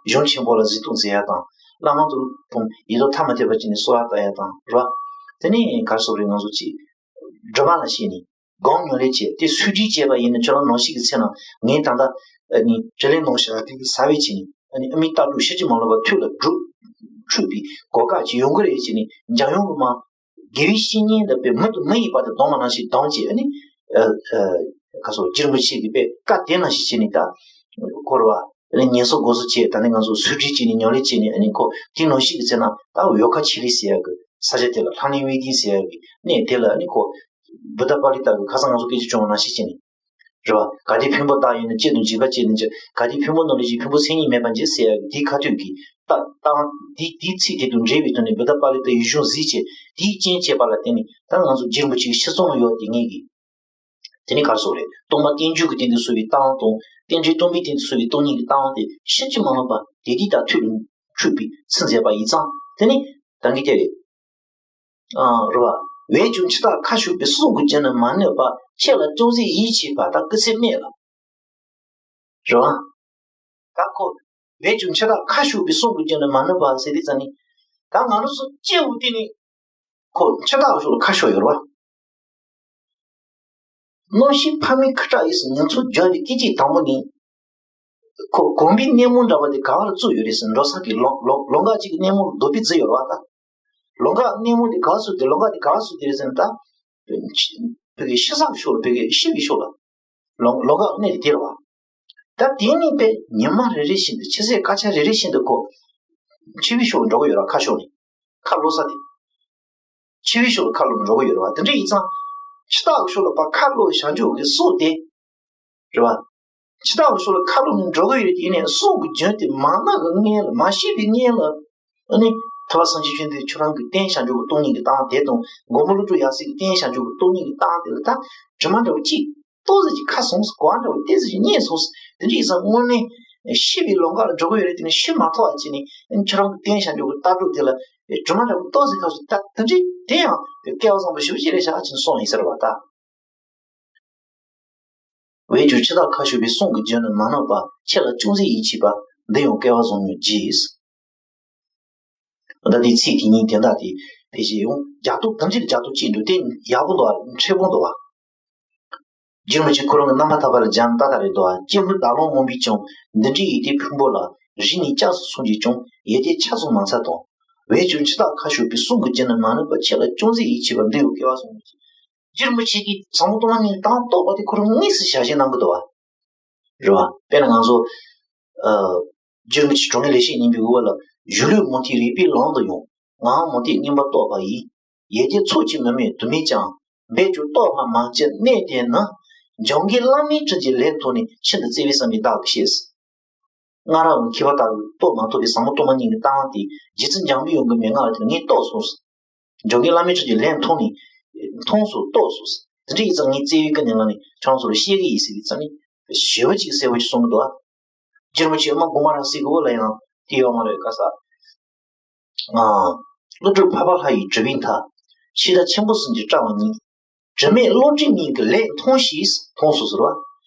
གཞུང་ཆེན་པོ་ལ་གཟིགས་རྟོག་མཛད་ཡ་དང་། བླ་མ་དང་ཕུང་ཡིད་དུ་ཐག་མ་ཐེག་པ་བྱས་ནས་གསོལ་བ་བཏབ་ཡ་དང་རེད་བ། དེ་ནས་ག་རེ་ཟེར་རེད། ང་ཚོ་ཅིག་སྒྲོལ་མ་ལ་བཤད་ནས། སྒོམ་ཉམས་ལེན་བྱས་ཏེ་སུས་བྲིས་བྱས་པ་ཡིན་ན། ཁྱོད་རང་ནང་བཞིན་གྱི་ཚེ་ན་ངས་ད་ལྟ་ཨ་ནི་དྲིན་ལན་གནང་བཞག་དེ་གི་ས་བས་བྱས་ནས་ཨ་ནི་ཨ་མའི་ལྟ་གྲུབ་ཕྱིན་ཅི་མ་ལོག་པ་ཐུགས་ལ་སྒྲུབ་འཁྲུལ་པའི་གོ་སྐབས་ཅིག་ཡོང་གི་རེད་བྱས་ནས། འཇམ་དབྱངས་ཀྱི་མ་དགེ་བའི་བཤེས་གཉེན་ལ་དཔེ་མི་དང་མི་ཡིན་པ་དེ་གདོང་མ་ནང་བཞིན་གདོང་བྱས་ཨ་ནི་ཨ་ཨ་ཁ་སོ་རྗེ་རིན་པོ་ཆེ་གི་དཔེ་བཀའ་དེ་ནང་བཞིན་བྱས་ནས་ད་འཁོར་བ་ཨ་ནི་ངན་སོང་དགོངས་སུ་བྱས། ད་ནི་ང་ཚོ་སུས་བྲིས་བྱས་ནས་ཉམས་ལེན་བྱས་ནས་ཨ་ནི་ཁོ་དེ་ནང་བཞིན་གྱི་ཚེ་ན་ད་ཡོ་ག་ཆི་ལི་ཟེར་ཡ་གི་ས་ཆ་དེ་ལ་ལྷ་གནས་དབེན་ལྡན་ཟེར་ཡ་གི་གནས་དེ་ལ་ཨ་ནི་ཁོ་བུདྡྷ་པཱ་ལི་ཏ་གི་ཁ་སང་ང་ཚོ་སྐད་ཆ་བྱུང་བ་ནང་བཞིན་བྱས་ནས་རེད་བ། གལ་ཏེ་ཕུང་པོ་བདག་ཡིན་ན། ཅི་དང་འཇིགས་པ་ཅི་དང་འཇིགས། གལ་ཏེ་ཕུང་པོ་རྣམས་ལ་ཞེན། ཕུང་པོའི་མཚན་ཉིད་མེད་པར་འགྱུར་ཟེར་ཡ་གི་དེའི་ཁ་ཐུག་གི་ད་ད་དེ་དེའི་ཚིག་དེ་དང་འབྲེལ་བའི་ཐོག་ནས་བུདྡྷ་པཱ་ལི་ཏའི་གཞུང་གཟིགས་བྱས། དེའི་རྐྱེན་བྱས་པ་ལ་བརྟེན་ནས་ད་ང་ཚོ་རྗེ་རིན་པོ་ཆེའི་ཤིས་ཙོང་ལ་ཡོད་དེ་ངེས་ཀྱི། དེ་ནི་ག་རེ་ཟེར་རེད། སྟོང་པ་རྟེན་འབྱུང་གི་སྟེང་དུ་གསོལ་བའི་ལྟ་བ་དང་། རྟེན་འབྲེལ་སྟོང་པའི་སྟེང་དུ་གསོལ་བའི་སྟོང་ཉིད་ཀྱི་ལྟ་བ་དེ་ཕྱིན་ཅི་མ་ལོག་པ་དེ་དེ་ལྟར་ཐུགས་ལ་འཁྲུངས་པའི་ཚུལ་མཛད་པ་ཡིན་ཙང་། དེ་ནི་ད་གིན་དེ་རེད། ཨ་རེད་བ། འོན་ཀྱང་འཆི་བདག་ཁ་ཤོར་པའི་སྲོག་གི་རྒྱུན་ནི་མ་ནུབ་པ། ཆེ་ལ་ཅུང་ཟད་ཡིད་ཆེས་པ། ད་སྐུ་ཚེ་སྨད་ལ། རེད་བ། ད་ཁོ་འོན་ཀྱང་འཆི་བདག་ཁ་ཤོར་པའི་སྲོག་གི་རྒྱུན་ནི་མ་ནུབ་པ་ཟེར་དུས་ཙ་ནི། ད་ང་རང་ཚོ་སྐྱེ་བོ་དེ་ནི་ཁོ་འཆི་བདག་ཤོར་ཁ་ཤོར་ཡོད་རེད་བ། གནམ་གཤིས་ཕ་མའི་ཁུ་ཁྲག་ཡིས་སུ་ཉིན་མཚོ་རྒྱུ་བའི་སྐད་ཅིག་དང་པོ་ནི། ཁོ་གོམ་པའི་སྣེ་མོ་འདྲ་བ་དེ་ག་བར་བཙུགས་ཡོད་རེད་ཟེར། འགྲོ་ས་གི་ལོང་ལོང་ལོང་ག་གཅིག་གི་སྣེ་མོ་ལ་རྡོ་སྦིས་བརྫིས་ཡོད་རེད་བ་ད། ལོང་ག་སྣེ་མོ་དེ་ག་བར་བཙུགས་ཏེ་ལོང་ག་དེ་ག་བར་བཙུགས་ཏེ་རེད་ཟེར་ན་ད། བོད་ཀྱི་ཕྱི་ས་ཕྱོགས་ལ། བོད་ཀྱི་ཕྱི་པའི་ཕྱོགས་ལ་ལོང་ལོང་ག་གནས་དེ་དེ་རེད་བ། ད་དེ་ནི་དཔེ་ཉི་མ་རེ་རེ་བཞིན་དུ་ཕྱི་ཚེས་སྐར་ཆ་རེ་རེ་བཞིན་དུ་ཁོ་ཕྱི་པའི་ཕྱོགས་ལ་འགྲོ་གི་ཡོད་རེད། ཁ་ཕྱོགས་ནས་ཁ་ལོ་ས་དེ། ཕྱི་པའི་ཕྱོགས་ལ་ཁ་ལོ་ནས་འགྲོ་གི་ཡོད་རེད་བ། དེ་འདྲ་ཡིན་ཙང་། འཆི་བདག་གི་ཕྱོགས་ལ་ཕར་ཁ་ལོ་བཞག་འཇོག་གི་སྲོག་དེ། རེད་བ། འཆི་བདག་གི་ཕྱོགས་ལ་ཁ་ལོ་ནས་འགྲོ་གི་ཡོད་རེད་དེ། ཡིན་ནའི་སྲོག་གི་རྒྱུན་དེ་མ་ནུབ་ཀྱི་སྔོན་ལ། མ་ཤི་བའི་སྔོན་ལ། ཨ་ནི་ཐར་པ་སངས་རྒྱས་བཅོམ་ལྡན་འདས་ཁྱོད་རང་གི་བསྟན་བྱང་ཆུབ་ཀྱི་སྟོང་ཉིད་ཀྱི་ལྟ་བ་དེ་དང་། མགོན་པོ་ཀླུ་སྒྲུབ་ཡབ་སྲས་ཀྱི་བསྟན་བྱང་ཆུབ་ཀྱི་སྟོང་ཉིད་ཀྱི་ལྟ་བ་དེ་ལ་ད་དྲི་མ་འདྲ་བོ་གཅིག་ཏོག་ཙམ་ཅིག་ཁ་སོང་ཟེར། གོ་བ་འདྲ་བོ་ཏོག་ཙམ་ཅིག་རྙེད་སོང་ཟེར། དེ་འདྲ་ཡིན་ཙང་དངོས་གནས་ཤི་བའི་ལམ་ཁ་ལ་འགྲོ་གི་ཡོད་རེད་དེ་ནི་ཤི་མ་ཐུབ་པ་བྱས་ནས་ཁྱོད་རང་གི་བསྟན་བྱང་ཆུབ་ཀྱི་ལྟ་གྲུབ་དེ་ལ་དྲི་མ་འདྲ་བོ་ཏོག་ཙམ་ཁ་སོང་། ད་དེ་འདྲ་དེ་ཡང་སྐལ་བ་བཟང་པོ་ཞེ་པོ་ཅིག་རེད་ཤག་ཅེས་གསུངས་ཡིན་ཟེར་བ་ད། འོན་ཀྱང་འཆི་བདག་ཁ་ཤོར་པའི་སྲོག་གི་རྒྱུན་ནི་མ་ནུབ་པ། ཆེ་ལ་ཅུང་ཟད་ཡིད་ཆེས་པ། འདི་ཡང་སྐལ་བ་བཟང་ཉུང་གྱིས། ད་དེའི་ཚིག་དེ་ཉིད་དེ་འདྲ་དེ་ཕལ་ཆེར་ཡང་རྒྱ་མཚོ་དང་འདྲ་རྒྱ་མཚོ་གཅིག་འདུག་དེ་ཡག་པོ་འདུག་བ། མཁྲེགས་པོ་འདུག་བ། རྗེ་རིན་པོ་ཆེ་ཁོ་རང་གི་རྣམ་པར་ཐར་པ་ལ་སྦྱར་ན་ཏག་ཏག་རེད་འདུག་བ། ཅི་ལུས་བདག་བློ་རྨོངས་པས་ཀྱང་། འདི་འདྲའི་ཡེ་དེ་ཕུང་པོ་ལ། རིག་ནས་སྐྱབས་སུ་སོང་བྱས་ཀྱང་། ཡེ་དེ་ཆགས་སོ་མ་ཚར་དང་། འོན་ཀྱང་འཆི་བདག་ཁ་ཤོར་པའི་སྲོག་གི་རྒྱུན་ནི་མ་ནུབ་པ། ཆེ་ལ་ཅུང་ཟད་ཡིད་ཆེས་པ། འདི་ཡང་སྐལ་བ་བཟང་ཉུང་གྱིས། རྗེ་རིན་པོ་ཆེ་གིས་ཟབ་མོ་སྟོང་པ་ཉིད་ཀྱི་ལྟ་བ་རྟོགས་པ་དེ་ཁོ་རང་དངོས་སུ་ཞལ་བཞེས་གནང་གི་འདུག་བ། རེད་བ། དཔེར་ན་ང་ཚོ་ཨ་རྗེ་རིན་པོ་ཆེ་དྲང་ངེས་ལེགས་བཤད་སྙིང་པོའི་འོག་ལ། གཞུང་ལུགས་མུ་སྟེགས་རིགས་པའི་ལམ་དུ་ཡང་། ངག་དབང་མུ་སྟེགས་མངོན་པར་རྟོགས་པ་ཡིས། ཡེ་དེ་ཚོགས་ཀྱིས་མི་དམིགས་དུ་མས་ཀྱང་། འབད་ཀྱང་རྟོགས་པ་མ་སྐྱེས་གནས་དེ་ནི། འཇམ་མགོན་བླ་མའི་དྲིན་གྱིས་ལན་ཐོབ་ནས། ཤིན་ཏུ་བརྩེ་བས་བསམ་པའི་བདག་གིས་ཤེས། སྔར་བ་མཁས་པ་ལྟ་བུས་རྟོགས་མ་ཐུབ་པའི་ཟབ་མོ་སྟོང་པ་ཉིད་ཀྱི་ལྟ་བ་དེ་རྗེ་བཙུན་འཇམ་པའི་དབྱངས་ཀྱི་མན་ངག་ལ་བརྟེན་ངས་རྟོགས་སོང་། འཇམ་མགོན་བླ་མའི་དྲིན་གྱིས་ལན་ཐོབ་ནས། མཐོང་སོང་། རྟོགས་སོང་། དེ་འདྲ་ཡིན་ཙང་ངས་བརྩེ་བའི་ཀུན་ནས་བསླངས་ནས་ཁྱེད་རང་ཚོ་ལ་བཤད་ཀྱི་ཡིན་ཟེར་བའི་ཙང་ནས་ཞེ་པོ་ཅིག་གསལ་པོ་ཅིག་གསུང་གི་འདུག་ཨ། རྗེ་རིན་པོ་ཆེ་དབུ་མ་དགོངས་པ་རབ་གསལ་གྱི་འོག་ལ་ཡང་དེ་ཡོད་མ་རེད། ག་ས། ཨ། ཀླུ་སྒྲུབ་འཕགས་པ་ལྷ་ཡི་གྲུབ་པའི་མཐའ། ཕྱི་དར་ཆེན་པོ་གསུམ་གྱི་དཔྲལ་བ་ཉིད། དྲི་མེད་བློ་གྲོས་གཉིས་ཀྱིས་ལན་ཐོངས་ཤིག་མཐོང་སོང་ཟེར་བ།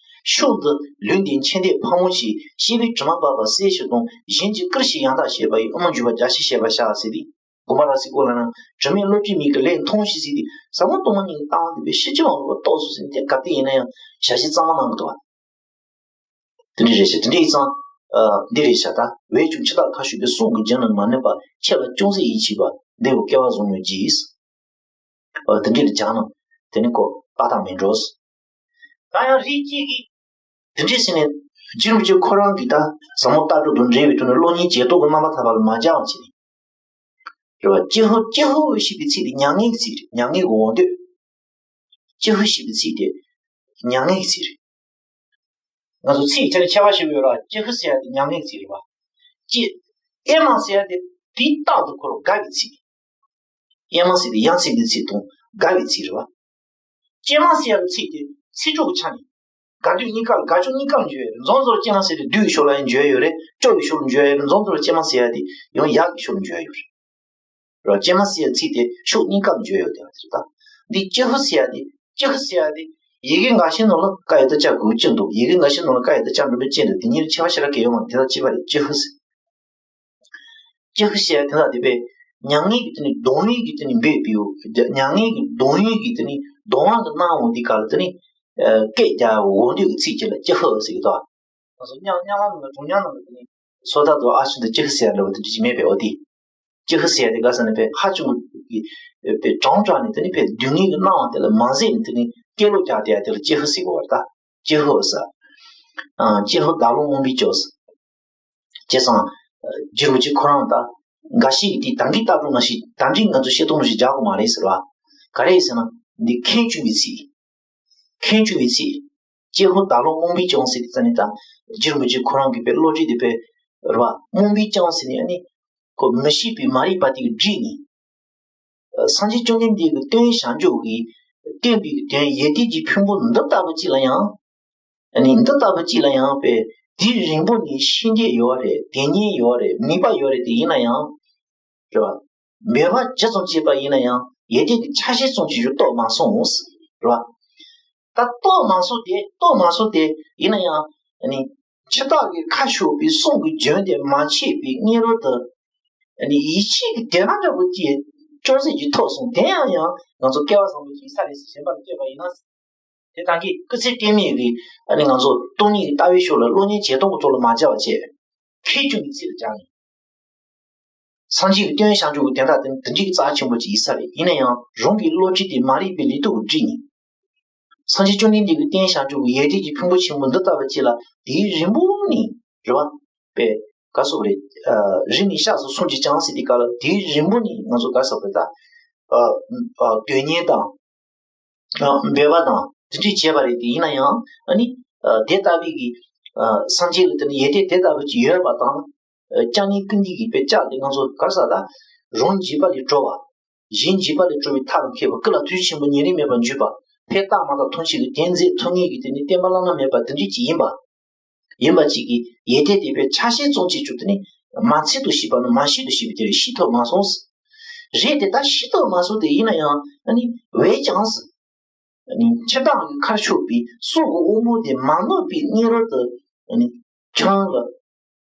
ཕྱོགས་འདི་ལུས་འདི་མཆིན་ལྟེ་ཕག་མོ་ཆེ། སྐྱེས་བུའི་དྲི་མ་འབབ་པ་སེལ་ཕྱིར་དང་། གཞན་གྱི་སྐུར་ཞིག་ཡང་དག་བྱེད་པ་ཡི། དབུ་མ་འཇུག་པ་བརྒྱ་བྱིན་བྱེད་པར་བྱ་ཟེར་ཏེ། དགོངས་པ་རབ་གསལ་གྱི་འོག་ལ་ན། དྲི་མེད་བློ་གྲོས་གཉིས་ཀྱིས་ལན་ཐོངས་ཤིག་ཟེར་ཏེ། ཟབ་མོ་སྟོང་པ་ཉིད་ཀྱི་ལྟ་བ་འདི་དཔེ་ཕྱིན་ཅི་མ་ལོག་པར་རྟོགས་སོང་ཟེར་ཏེ། ག་དུས་ཡིན་ན་ཡང་ཞལ་བཞེས་གཙང་མ་གནང་གི་འདུག་བ། དེ་འདྲ་རེད་ཤག་དེ་འདྲ་ཡིན་ཙང་། ཨ། འདི་རེད་ཤག་ད། འོན་ཀྱང་འཆི་བདག་ཁ་ཤོར་པའི་སྲོག་གི་རྒྱུན་ནི་མ་ནུབ་པ། ཆེ་ལ་ཅུང་ཟད་ཡིད་ཆེས་པ། འདི་ཡང་སྐལ་བ་བཟང་མོའི་རྗེས། ཨ། དེ་འདྲ་ལ་སྦྱར་ན་དེ་ནི་ཁོ་ཏག་ཏག་མིན་འགྲོ། ད་ཡང་རིགས་གཅིག་གིས་དེ་འདྲ་ཟེར་ནས་རྗེ་རིན་པོ་ཆེ་ཁོ་རང་གིས་ད་ཟབ་མོ་ལྟ་གྲུབ་དང་འབྲེལ་བའི་ཐོག་ནས་བློ་གཉེར་བྱེད་སྟོབས་ཀྱི་རྣམ་པར་ཐར་པ་ལ་མ་སྦྱར་བ་བྱས་ནས། རེད་བ། ཀྱི་ཧུ། ཀྱི་ཧུ་ཞེས་པའི་ཚིག་དེ་མྱ་ངན་གྱི་ཚིག་རེད། མྱ་ངན་གྱི་འོང་འདོད། ཀྱི་ཧུ་ཞེས་པའི་ཚིག་དེ་མྱ་ངན་གྱི་ཚིག་རེད། ང་ཚོ་ཚིག་ཆ་ནས་ཁྱད་པར་ཞིག་ཡོད་ར། ཀྱི་ཧུ་ཟེར་ཡ་དེ་མྱ་ངན་གྱི་ཚིག་རེད་བ། ཀྱི། ཨེ་མ་ཟེར་ཡ་དེ་དེའི་རྟག་ཏུ་འཁོར་བ་དགའ་བའི་ཚིག་ཨེ་མ་ཟེར་དེ་ཡ་མཚན་གྱི་ཚིག་དང་དགའ་བའི་ཚིག་རེད་བ། ཀྱེ་མ་ཟེར་ཡ་གི་ཚིག་དེ་ཚིག་གྲོགས་ཀྱི་ཆ་ནས། དགའ་སྡུག་གཉིས་ཀ་ལ། དགའ་སྐྱོ་གཉིས་ཀ་ལ་འཇུག་ཡ་རེད། མཚམས་མཚམས་ལ་ཀྱེ་མ་ཟེར་དེ་སྡུག་གི་ཕྱོགས་ལ་ཡང་འཇུག་ཡ་ཡོད་རེད། སྐྱོ་བའི་ཕྱོགས་ལ་འཇུག་ཡ་ཡོད་རེད། མཚམས་མཚམས་ལ་ཀྱེ་མ་ཟེར་ཡ་དེ་ཡང་ཡག་གི་ཕྱོགས་ལ་འཇུག་ཡ་ཡོད་རེད། རོ། ཀྱེ་མ་ཟེར་ཡ་ཚིག་དེ་ཕྱོགས་གཉིས་ཀ་ལ་འཇུག་ཡ་ཡོད་དེ་རེད་ད། འདི་ཀྱི་ཧུ་ཟེར་ཡ་དེ། ཀྱི་ཧུ་ཟེར་ཡ་དེ་ཡི་གེ་འགའ་ཤས་ནང་ལ་ཀ་ཡ་བཏགས་ཀྱ་གི་གུ་ཅན་འདུག་ཡི་གེ་འགའ་ཤས་ནང་ལ་ཀ་ཡ་བཏགས་ཀྱ་འགྲེང་བུ་ཅན་འདུག་དེ་གཉིས་ལ་ཁྱད་པར་ཞེ་དྲག་གང་ཡང་ཡོད་མ་རེད། དེ་དག་གཅིག་པ་རེད། ཀྱི་ཧུ་ཟེར། ཀྱི་ཧུ་ཟེར་དེ་དག་དེ་བས་མྱ་ངན་གྱི་དེ་ནི་གདུང་བའི་གི་དེ་ནི་འབོད་པའི། མྱ་ངན་གྱི་གདུང་བའི་གི་དེ་ནི་གདུང་བ་གི་སྣང་བ་འདི་ག་ལ་དེ་ནི་སྐད་རྒྱག་འོང་དུས་ཀྱི་ཚིག་ཅིག་ལ་ཀྱི་ཧུ་ཟེར་གི་དོ། ང་ཚོ་རྙོག་རྙོག་གླེང་ནང་ལ་སྒྲུང་རྙོག་ནང་ལ་དེ་ནི་སོ་ཐར་དུ་ཨ་ཤུ་དུ་ཀྱི་ཧུ་ཟེར་འདྲ་བ་དེ་འདྲ་ཅིག་མེད་པས། འོ་དེ་ཀྱི་ཧུ་ཟེར་དེ་ག་ས་ནི་བས་ཧ་ཅང་གི་བས་གྲང་དྲགས་ནས་དེ་ནི་བས་སྡུག་བསྔལ་གྱི་སྣང་བ་དེ་ལ་མ་བཟོད་ནས་དེ་ནི་སྐད་ལོག་རྒྱག་དེ་ཡ་དེ་ལ་ཀྱི་ཧུ་ཟེར་གི་བ་རེད་ད། ཀྱི་ཧུ་ཟེར། ཀྱི་ཧུ་བདག་བློ་རྨོངས་པས་སྐྱོ་ཟེར། བྱས་ཙང་། རྗེ་རིན་པོ་ཆེ་ཁོ་རང་ད། འགའ་ཞིག་གིས་དེ་ད་གིན་ལྟ་གྲུབ་ནང་བཞིན་ད་འདྲའི་ང་ཚོ་བཤད་སྟངས་ནང་བཞིན་རྒྱག་དགོས་མ་རེད་ཟེར་བ། ག་རེ་ཟེར་ན། འདི་ཁེངས་སྐྱུང་གི་ཚིག་ཁེངས་སྐྱུང་གི་ཚིག་ཀྱི་ཧུ་བདག་བློ་རྨོངས་པས་སྐྱོ་ཟེར་དེ་ཙ་ནི་ད། རྗེ་རིན་པོ་ཆེ་ཁོ་རང་གིས་པའི་བློ་གྲོས་དེ་པའི། རེད་བ། རྨོངས་པས་སྐྱོ་ཟེར་ནས་ཨ་ནི། ཁོ་མི་ཤེས་པའི་མ་རིག་པ་དེ་གིས་བསྒྲིབས་ནས། སངས་རྒྱས་བཅོམ་ལྡན་འདས་ཀྱིས་སྟོན་བྱང་ཆུབ་ཀྱི། སྟོན་པའི་དོན་ཡོན་ཏན་གྱི་ཕུང་པོ་འདི་ལྟ་བུ་ཅིག་ལ་ཡང་། ཨ་ནི་འདི་ལྟ་བུ་ཅིག་ལ་ཡང་པས་དུས་རིང་པོ་ནས་ཤེས་འདོད་ཡོད་རེད། དེ་ཉིད་ཡོད་རེད། དམིགས་པ་ཡོད་རེད། དེ་ཡིན་ན་ཡང་། རེད་བ། འབད་པ་ཇི་ཙམ་བྱས་པ་ཡིན་ན་ཡང་ཡོན་ཏན་གྱི་ཆ་ཤས་ཙམ་ཅིག་རུ་རྟོགས་མ་སོང་། རེད་བ། ད་རྟོགས་མ་སོང་སྟེ། རྟོགས་མ་སོང་སྟེ་ཡིན་ན་ཡང་། ཨ་ནི། འཆི་བདག་གི་ཁ་ཕྱོགས་པའི་གསུང་གི་རྒྱུན་དེ་མ་ཆད་པའི་སྙིང་རོ་དུ། ཨ་ནི་ཡིད་ཆེས་ཀྱི་དད་པ་འདྲ་པོ་ཅིག་ཅུང་ཟད་ཅིག་ཐོབ་སོང་། དེ་ཡང་ཡང་ང་ཚོ་སྐལ་བ་བཟང་པོ་ཅིག་ཡིན་ས་རེད་ཟེར་གཞན་པ་ལ་བསྟོད་པ་ཡིན་ན། དེ་ད་གིན་སྐུ་ཚེ་ལྟད་མོ་གི་ཨ་ནི་ང་ཚོ་སྟོང་ཉིད་ཀྱི་ལྟ་བའི་ཕྱོགས་ལ་གློག་བརྙན་བྱེད་སྟངས་ཀྱི་ཐོག་ལ་མ་སྦྱར་བ་བྱས། ཁེངས་སྐྱུང་གི་ཚིག་ལ་སྦྱར་ནས། སངས་རྒྱས་ཀྱི་སྟོན་བྱང་ཆུབ་ཀྱི་དོན་དག་དེ་ནི་དེ་འདྲའི་རྩ་ཆེན་པོ་ཅིག་ཡིན་ས་རེད། ཡིན་ན་ཡང་རང་གི་བློ་གྲོས་དེ་མ་རིག་པའི་ལུས་སྟོབས་ཀྱིས་བསྒྲིབས་ནས། སངས་རྒྱས་བཅོམ་ལྡན་འདས་ཀྱིས་སྟོན་བྱང་ཆུབ་ཀྱི་ཡོན་ཏན་གྱི་ཕུང་པོ་ཆེན་པོ་འདི་ལྟ་བུ་ཅིག་ལ་དུས་རིང་པོ་ནས། རེད་བ། པས། ག་སོགས་རེད། ཨ། རིང་ནས་ཤག་སོགས་གསུངས་ཀྱི་ཀྱང་ཟེར་དུས་སྐབས་ལ་དུས་རིང་པོ་ནས་ང་ཚོ་ག་སོགས་རེད་ད། ཨ། ཨ། དོན་གཉེར་དང་། ཨ། འབད་པ་དང་དེ་འདྲ་བྱས་པ་རེད་དེ། ཡིན་ན་ཡང་ཨ་ནི། ཨ། དེ་ལྟ་བུའི་གི། ཨ། སངས་རྒྱས་ལ་དེ་ནི་ཡོན་ཏན་དེ་ལྟ་བུ་ཅིག་ཡོད་པ་དང་། ཨ། བཅའ་ནི་ཀུན་འདུས་ཀྱི་དཔེ་བཅའ་དེ་ང་ཚོ་ག་ས་ད། རང་འཇིགས་པ་ལས་གྲོལ་བ། གཞན་འཇིགས་པ་ལས་གྲོལ་བའི་ཐབས་ལ་མཁས་པ། སྐུ་ལ་ཐུགས་རྗེ་ཆེན་པོ་ཉེ་རིང་མེད་པར་འཇུག་པ། ཕན་བཏགས་མ་བཏགས་མཐོང་ཆོས་ཀྱི་དོན་མཛད་ཐུབ་ངེས་ཀྱི་དེ་ནི་བསྟན་པ་བླ་ན་མེད་པ་དེ་འདྲ་ཅིག་ཡིན་པ། ཡིན་པ་ཅིག་གིས་ཡོན་ཏན་དེ་དཔེ་ཆ་ཤས་ཙམ་ཅིག་བཅུག་དེ་ནི་མ་ཚད་དུ་ཤེས་པ་ནི་མ་ཤེས་དུ་ཤེས་པའི་དེ་རེད། ཤེས་ཐུབ་མ་སོང་། རེད་དེ་ད་ཤེས་ཐུབ་མ་སོང་སྟེ། ཡིན་ན་ཡང་ཨ་ནི་བས་ཀྱང་ཟེར། ཨ་ནི་འཆི་བདག་གི་ཁར་ཕྱོགས་པའི་གསུང་གི་དབང་པོ་དེ་མ་ནོར་བའི་སྙིང་རོ་དུ། ཨ་ནི་ཁྱོད་རང་ལ།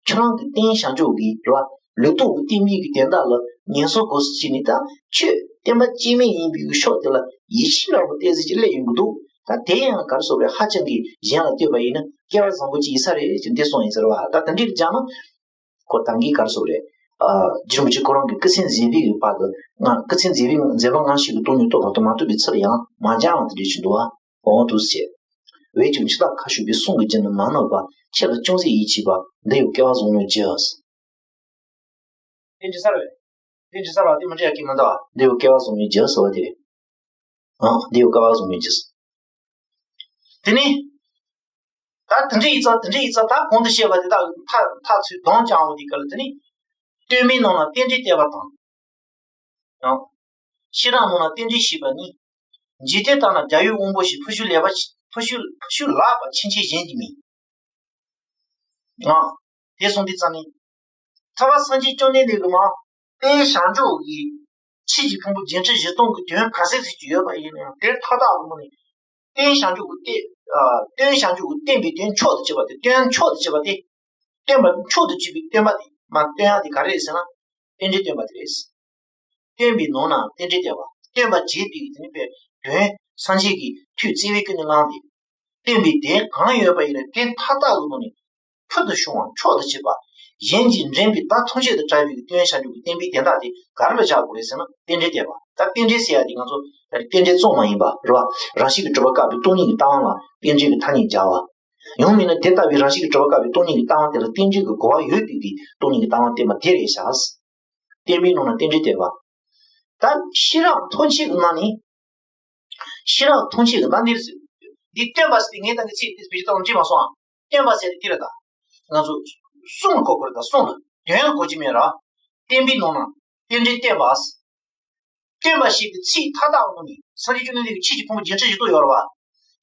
ཁྱོད་རང་གི་སྟོན་བྱང་ཆུབ་ཀྱི་རེད་བ། ལུས་སྟོབས་ཀྱི་བསྟན་པའི་གི་དོན་དག་ལ་ངན་སོང་འགོག་སུ་བྱས་ནས་ད་ཁྱོད་བསྟན་པ་སྐྱེ་མེད་ཡིན་པའི་གི་ཕྱོགས་དེ་ལ་ཡིད་ཆེས་འདྲ་པོ་ཏོག་ཙམ་ཅིག་སླེབས་ཡོང་གི་འདུག་ད་དེ་ཡང་ག་རེ་ཟེར་དགོས་རེད། ཧ་ཅང་གི་གཞན་ལ་ལྟོས་པ་ཡིན་ན་སྐལ་བ་བཟང་པོ་ཅིག་ཡིན་ས་རེད་ཅེས་འདི་གསུངས་ཡིན་ཟེར་བ། ད་དེ་འདྲའི་སྦྱར་ན། ཁོ་ད་གིན་ག་རེ་ཟེར་དགོས་རེད། ཨ། རྗེ་རིན་པོ་ཆེ་ཁོ་རང་གི་སྐུ་ཚེ་མཛད་པའི་གི་བར་དུ་ང་སྐུ་ཚེ་མཛད་པའི་མཛད་པ་སྔ་ཕྱི་གི་སྟོང་ཉིད་རྟོགས་པ་དང་མ་ཐུབ་པའི་ཚུལ་ཡང་མ་སྦྱར་བ་དེ་འདྲ་ཞིག་འདུག་བ། འོང་དུ་བྱས། འོན་ཀྱང་འཆི་བདག་ཁ་ཕྱོགས་པའི་གསུང་གི་རྒྱུན་དུ་མ་ནོར་བར་ཁྱེད་ལ་ཅུང་ཟད་ཡིད་ཆེས་པ། འདི་ཡང་སྐལ་བ་བཟང་མོའི་རྒྱུ། དེ་འདྲ་ས་རེད། དེ་འདྲ་ས་རེད་དེ་མི་འདྲ་ཡ་གི་མི་འདུག་བ། འདི་ཡང་སྐལ་བ་བཟང་མོའི་རྒྱུ་ཟེར་བ་དེ་རེད། ཨང་། འདི་ཡང་སྐལ་བ་བཟང་མོའི་རྒྱུ། དེ་ནི། ད་དེ་འདྲ་ཡིན་ཙང་དེ་འདྲ་ཡིན་ཙང་ད་གོང་དུ་བཤད་པ་དེ་དག་མཐའ་མཐའ་ཚུར་གདོང་བཅངས་འོང་དུས་སྐབས་ལ་དེ་ནི། སྟོན་པའི་ནང་ན་རྟེན་འབྲེལ་བསྟེན་པ་དང་། ཡང་། ཤེས་རབ་ནང་ན་རྟེན་འབྲེལ་ཞེས་པ་ནི། འཇིག་རྟེན་དག་ན་རྒྱལ་བའི་དབང་པོ་ཞེས་ཕུལ་བྱུང་ལེགས་པ་ཕུལ་བྱུང་ཕུལ་བྱུང་ལེགས་པ་ཕྱིན་ཆད་གཞན་གྱིས་མིན། ཡང་། དེ་གསུངས་དུས་ཙམ་ནས། ཐུབ་པ་སངས་རྒྱས་བཅོམ་ལྡན་འདས་ཀྱིས་མ། སྟོན་བྱང་ཆུབ་ཀྱི་ཆོས་ཀྱི་ཕུང་པོ་བརྒྱད་ཁྲི་བཞི་སྟོང་གི་དོན་ག་ཚད་ཅིག་ཡོད་པ་ཡིན་ན་ཡང་དེ་མཐའ་དག་གི་ངོས་ནས། སྟོན་བྱང་ཆུབ་ཀྱི་སྟོན། ཨ། སྟོན་བྱང་ཆུབ་ཀྱི་བསྟན་པའི་དོན་མཆོག་ཏུ་གྱུར་པ་དེ། དོན་མཆོག་ཏུ་གྱུར་པ་དེ། བསྟན་པ་མཆོག་ཏུ་གྱུར་པའི་བསྟན་པ་དེ་མ་སྟོན་ཡག་དེ་ག་རེ་རེད་ཟེར་ན། རྟེན་འབྲེལ་བསྟན་པ་དེ་རེད། བསྟན་པའི་ནང་ན་རྟེན་འབྲེལ་བསྟན་པ། བསྟན་པ་བྱས་པའི་དེ་ནི་པའི་དོན་སངས་རྒྱས་ཀྱི་ཐུགས་བརྩེ་བའི་ཀུན་ནས་བསླངས་ཏེ། བསྟན་པའི་དོན་གང་ཡོད་པ་ཡིན་ན་དེ་མཐའ་དག་གི་ངོས་ནས་ཕུལ་དུ་བྱུང་བ་མཆོག་ཏུ་གྱུར་པ། གཞན་གྱིས་འགྲན་པའི་ཟླ་ཐམས་ཅད་དུ་གྲགས་པའི་སྟོན་བྱང་ཆུབ་ཀྱི་བསྟན་པའི་དོན་དག་དེ་ག་རེ་ལ་བཞག་དགོས་རེད་ཟེར་ན་རྟེན་འབྲེལ་བསྟན་པ། ད་རྟེན་འབྲེལ་ཟེར་ཡ་དེ་ང་ཚོ་རྟེན་འབྲེལ་གཙང་མ་ཡིན་པ་རེད་བ། རང་བཞིན་གྱིས་གྲུབ་པ་བཀག་པའི་སྟོང་ཉིད་ཀྱི་ལྟ་བ་ལ་རྟེན་འབྲེལ་གྱི་ཐ་སྙད་སྦྱར་བ། ཡང་མིན་ན་དེ་ལྟ་བུའི་རང་བཞིན་གྱིས་གྲུབ་པ་བཀག་པའི་སྟོང་ཉིད་ཀྱི་ལྟ་བ་དེ་ལ་རྟེན་འབྲེལ་གྱི་གོ་བ་ཡོད་དུས་ཀྱི་སྟོང་ཉིད་ཀྱི་ལྟ་བ་བསྟན་པ་དེ་རེད་བཞག་བསྟན་པའི་ནང་ན་རྟེན་འབྲེལ་བསྟན་པ། ད་ཤེས་རབ་མཐོང་ཆེན་གྱི་ནང་ནས། ཤེས་རབ་མཐོང་ཆེན་གྱི་ནང་འདིར་ཟེར། འདི་སྟོན་པ་ཟེར་ཏེ་ངས་ད་ངས་ཚིག་འདི་བེད་སྤྱོད་བཏང་ཅི་མ་སོང་ཨ། སྟོན་པ་ཟེར་ཏེ་འདི་རེད་ད། ང་ཚོ་གསུང་ལ་གོ་དགོས་རེད་ད། གསུང་ལ། དོན་ལ་གོ་གི་མེད་ར། བསྟན་པའི་ནང་ན་རྟེན་འབྲེལ་བསྟན་པ། བསྟན་པ་ཞེས་པའི་ཚིག་མཐའ་དག་ནང་ནས་སངས་རྒྱས་བཅོམ་ལྡན་འདས་ཀྱི་ཆོས་ཀྱི་ཕུང་པོ་བརྒྱད་ཁྲི་བཞི་སྟོང་ཡོད་རེད་བ།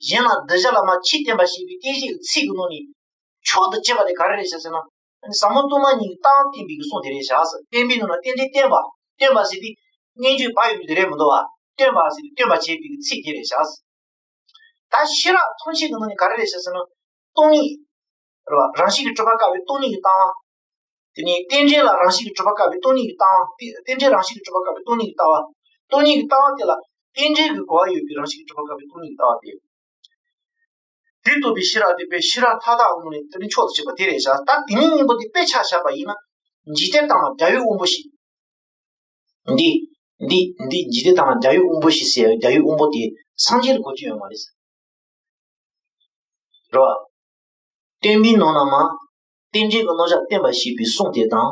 གཞན་ལ་གདུལ་བྱ་ལ་མ་ཆོས་བསྟན་པ་ཞེས་པའི་བསྟན་བྱའི་ཚིག་གི་ནང་ནས་མཆོག་ཏུ་གཅེས་པ་དེ་ག་རེ་རེད་ཤག་ཟེར་ན། ཟབ་མོ་སྟོང་པ་ཉིད་ཀྱི་ལྟ་བ་བསྟན་པའི་གི་གསུང་དེ་རེད་ཤག་ཟེར། བསྟན་པའི་ནང་ན་རྟེན་འབྲེལ་བསྟན་པ། བསྟན་པ་ཟེར་དུས་སྙན་བརྒྱུད་པ་ཡོད་པའི་དེ་རེད་མི་འདུག་བ། བསྟན་པ་ཟེར་དུས་སྟོན་པ་བྱེད་པའི་གི་ཚིག་དེ་རེད་ཤག་ཟེར། ད་ཤེས་རབ་མཐོང་ཆེན་གྱི་ནང་ནས་ག་རེ་རེད་ཤག་ཟེར་ན། སྟོང་ཉིད། རེད་བ། རང་བཞིན་གྱིས་གྲུབ་པ་དགག་པའི་སྟོང་ཉིད་ཀྱི་ལྟ་བ། དེ་ནས་རྟེན་འབྲེལ་ལ་རང་བཞིན་གྱིས་གྲུབ་པ་དགག་པའི་སྟོང་ཉིད་ཀྱི་ལྟ་བ། རྟེན་འབྲེལ་རང་བཞིན་གྱིས་གྲུབ་པ་དགག་པའི་སྟོང་ཉིད་ཀྱི་ལྟ་བ། སྟོང་ཉིད་ཀྱི་ལྟ་བ་དེ་ལ་རྟེན་འབྲེལ་གྱི་གོ་བ་ཡོད་པའི་རང་བཞིན་གྱིས་གྲུབ་པ་དགག་པའི་སྟོང་ཉིད་ཀྱི་ལྟ་བ་སྟེ། དེ་རྟོགས་པའི་ཤེས་རབ་དེ་དཔེ་ཤེས་རབ་མཐའ་དག་ནང་ནས་དེ་ནི་མཆོག་ཏུ་གཅེས་པ་དེ་རེད་ཤག་ད་དེ་ཉིད་སྙིང་པོ་དེ་དཔེ་ཆ་བཞག་པ་ཡིན་ན། འཇིག་རྟེན་དང་རྒྱལ་བའི་དབང་པོ་ཞེས། འདི། འདི། འདི་འཇིག་རྟེན་དང་རྒྱལ་བའི་དབང་པོ་ཞེས་ཟེར་ཡ་རྒྱལ་བའི་དབང་པོ་དེ་སངས་རྒྱས་ལ་གོ་རྒྱུ་ཡོད་མ་རེད། རེད་བ། བསྟན་པའི་ནང་ན་མ། རྟེན་འབྲེལ་གྱི་རྣམ་གཞག་བསྟན་པ་ཞེས་པའི་གསུང་དེ་དང་།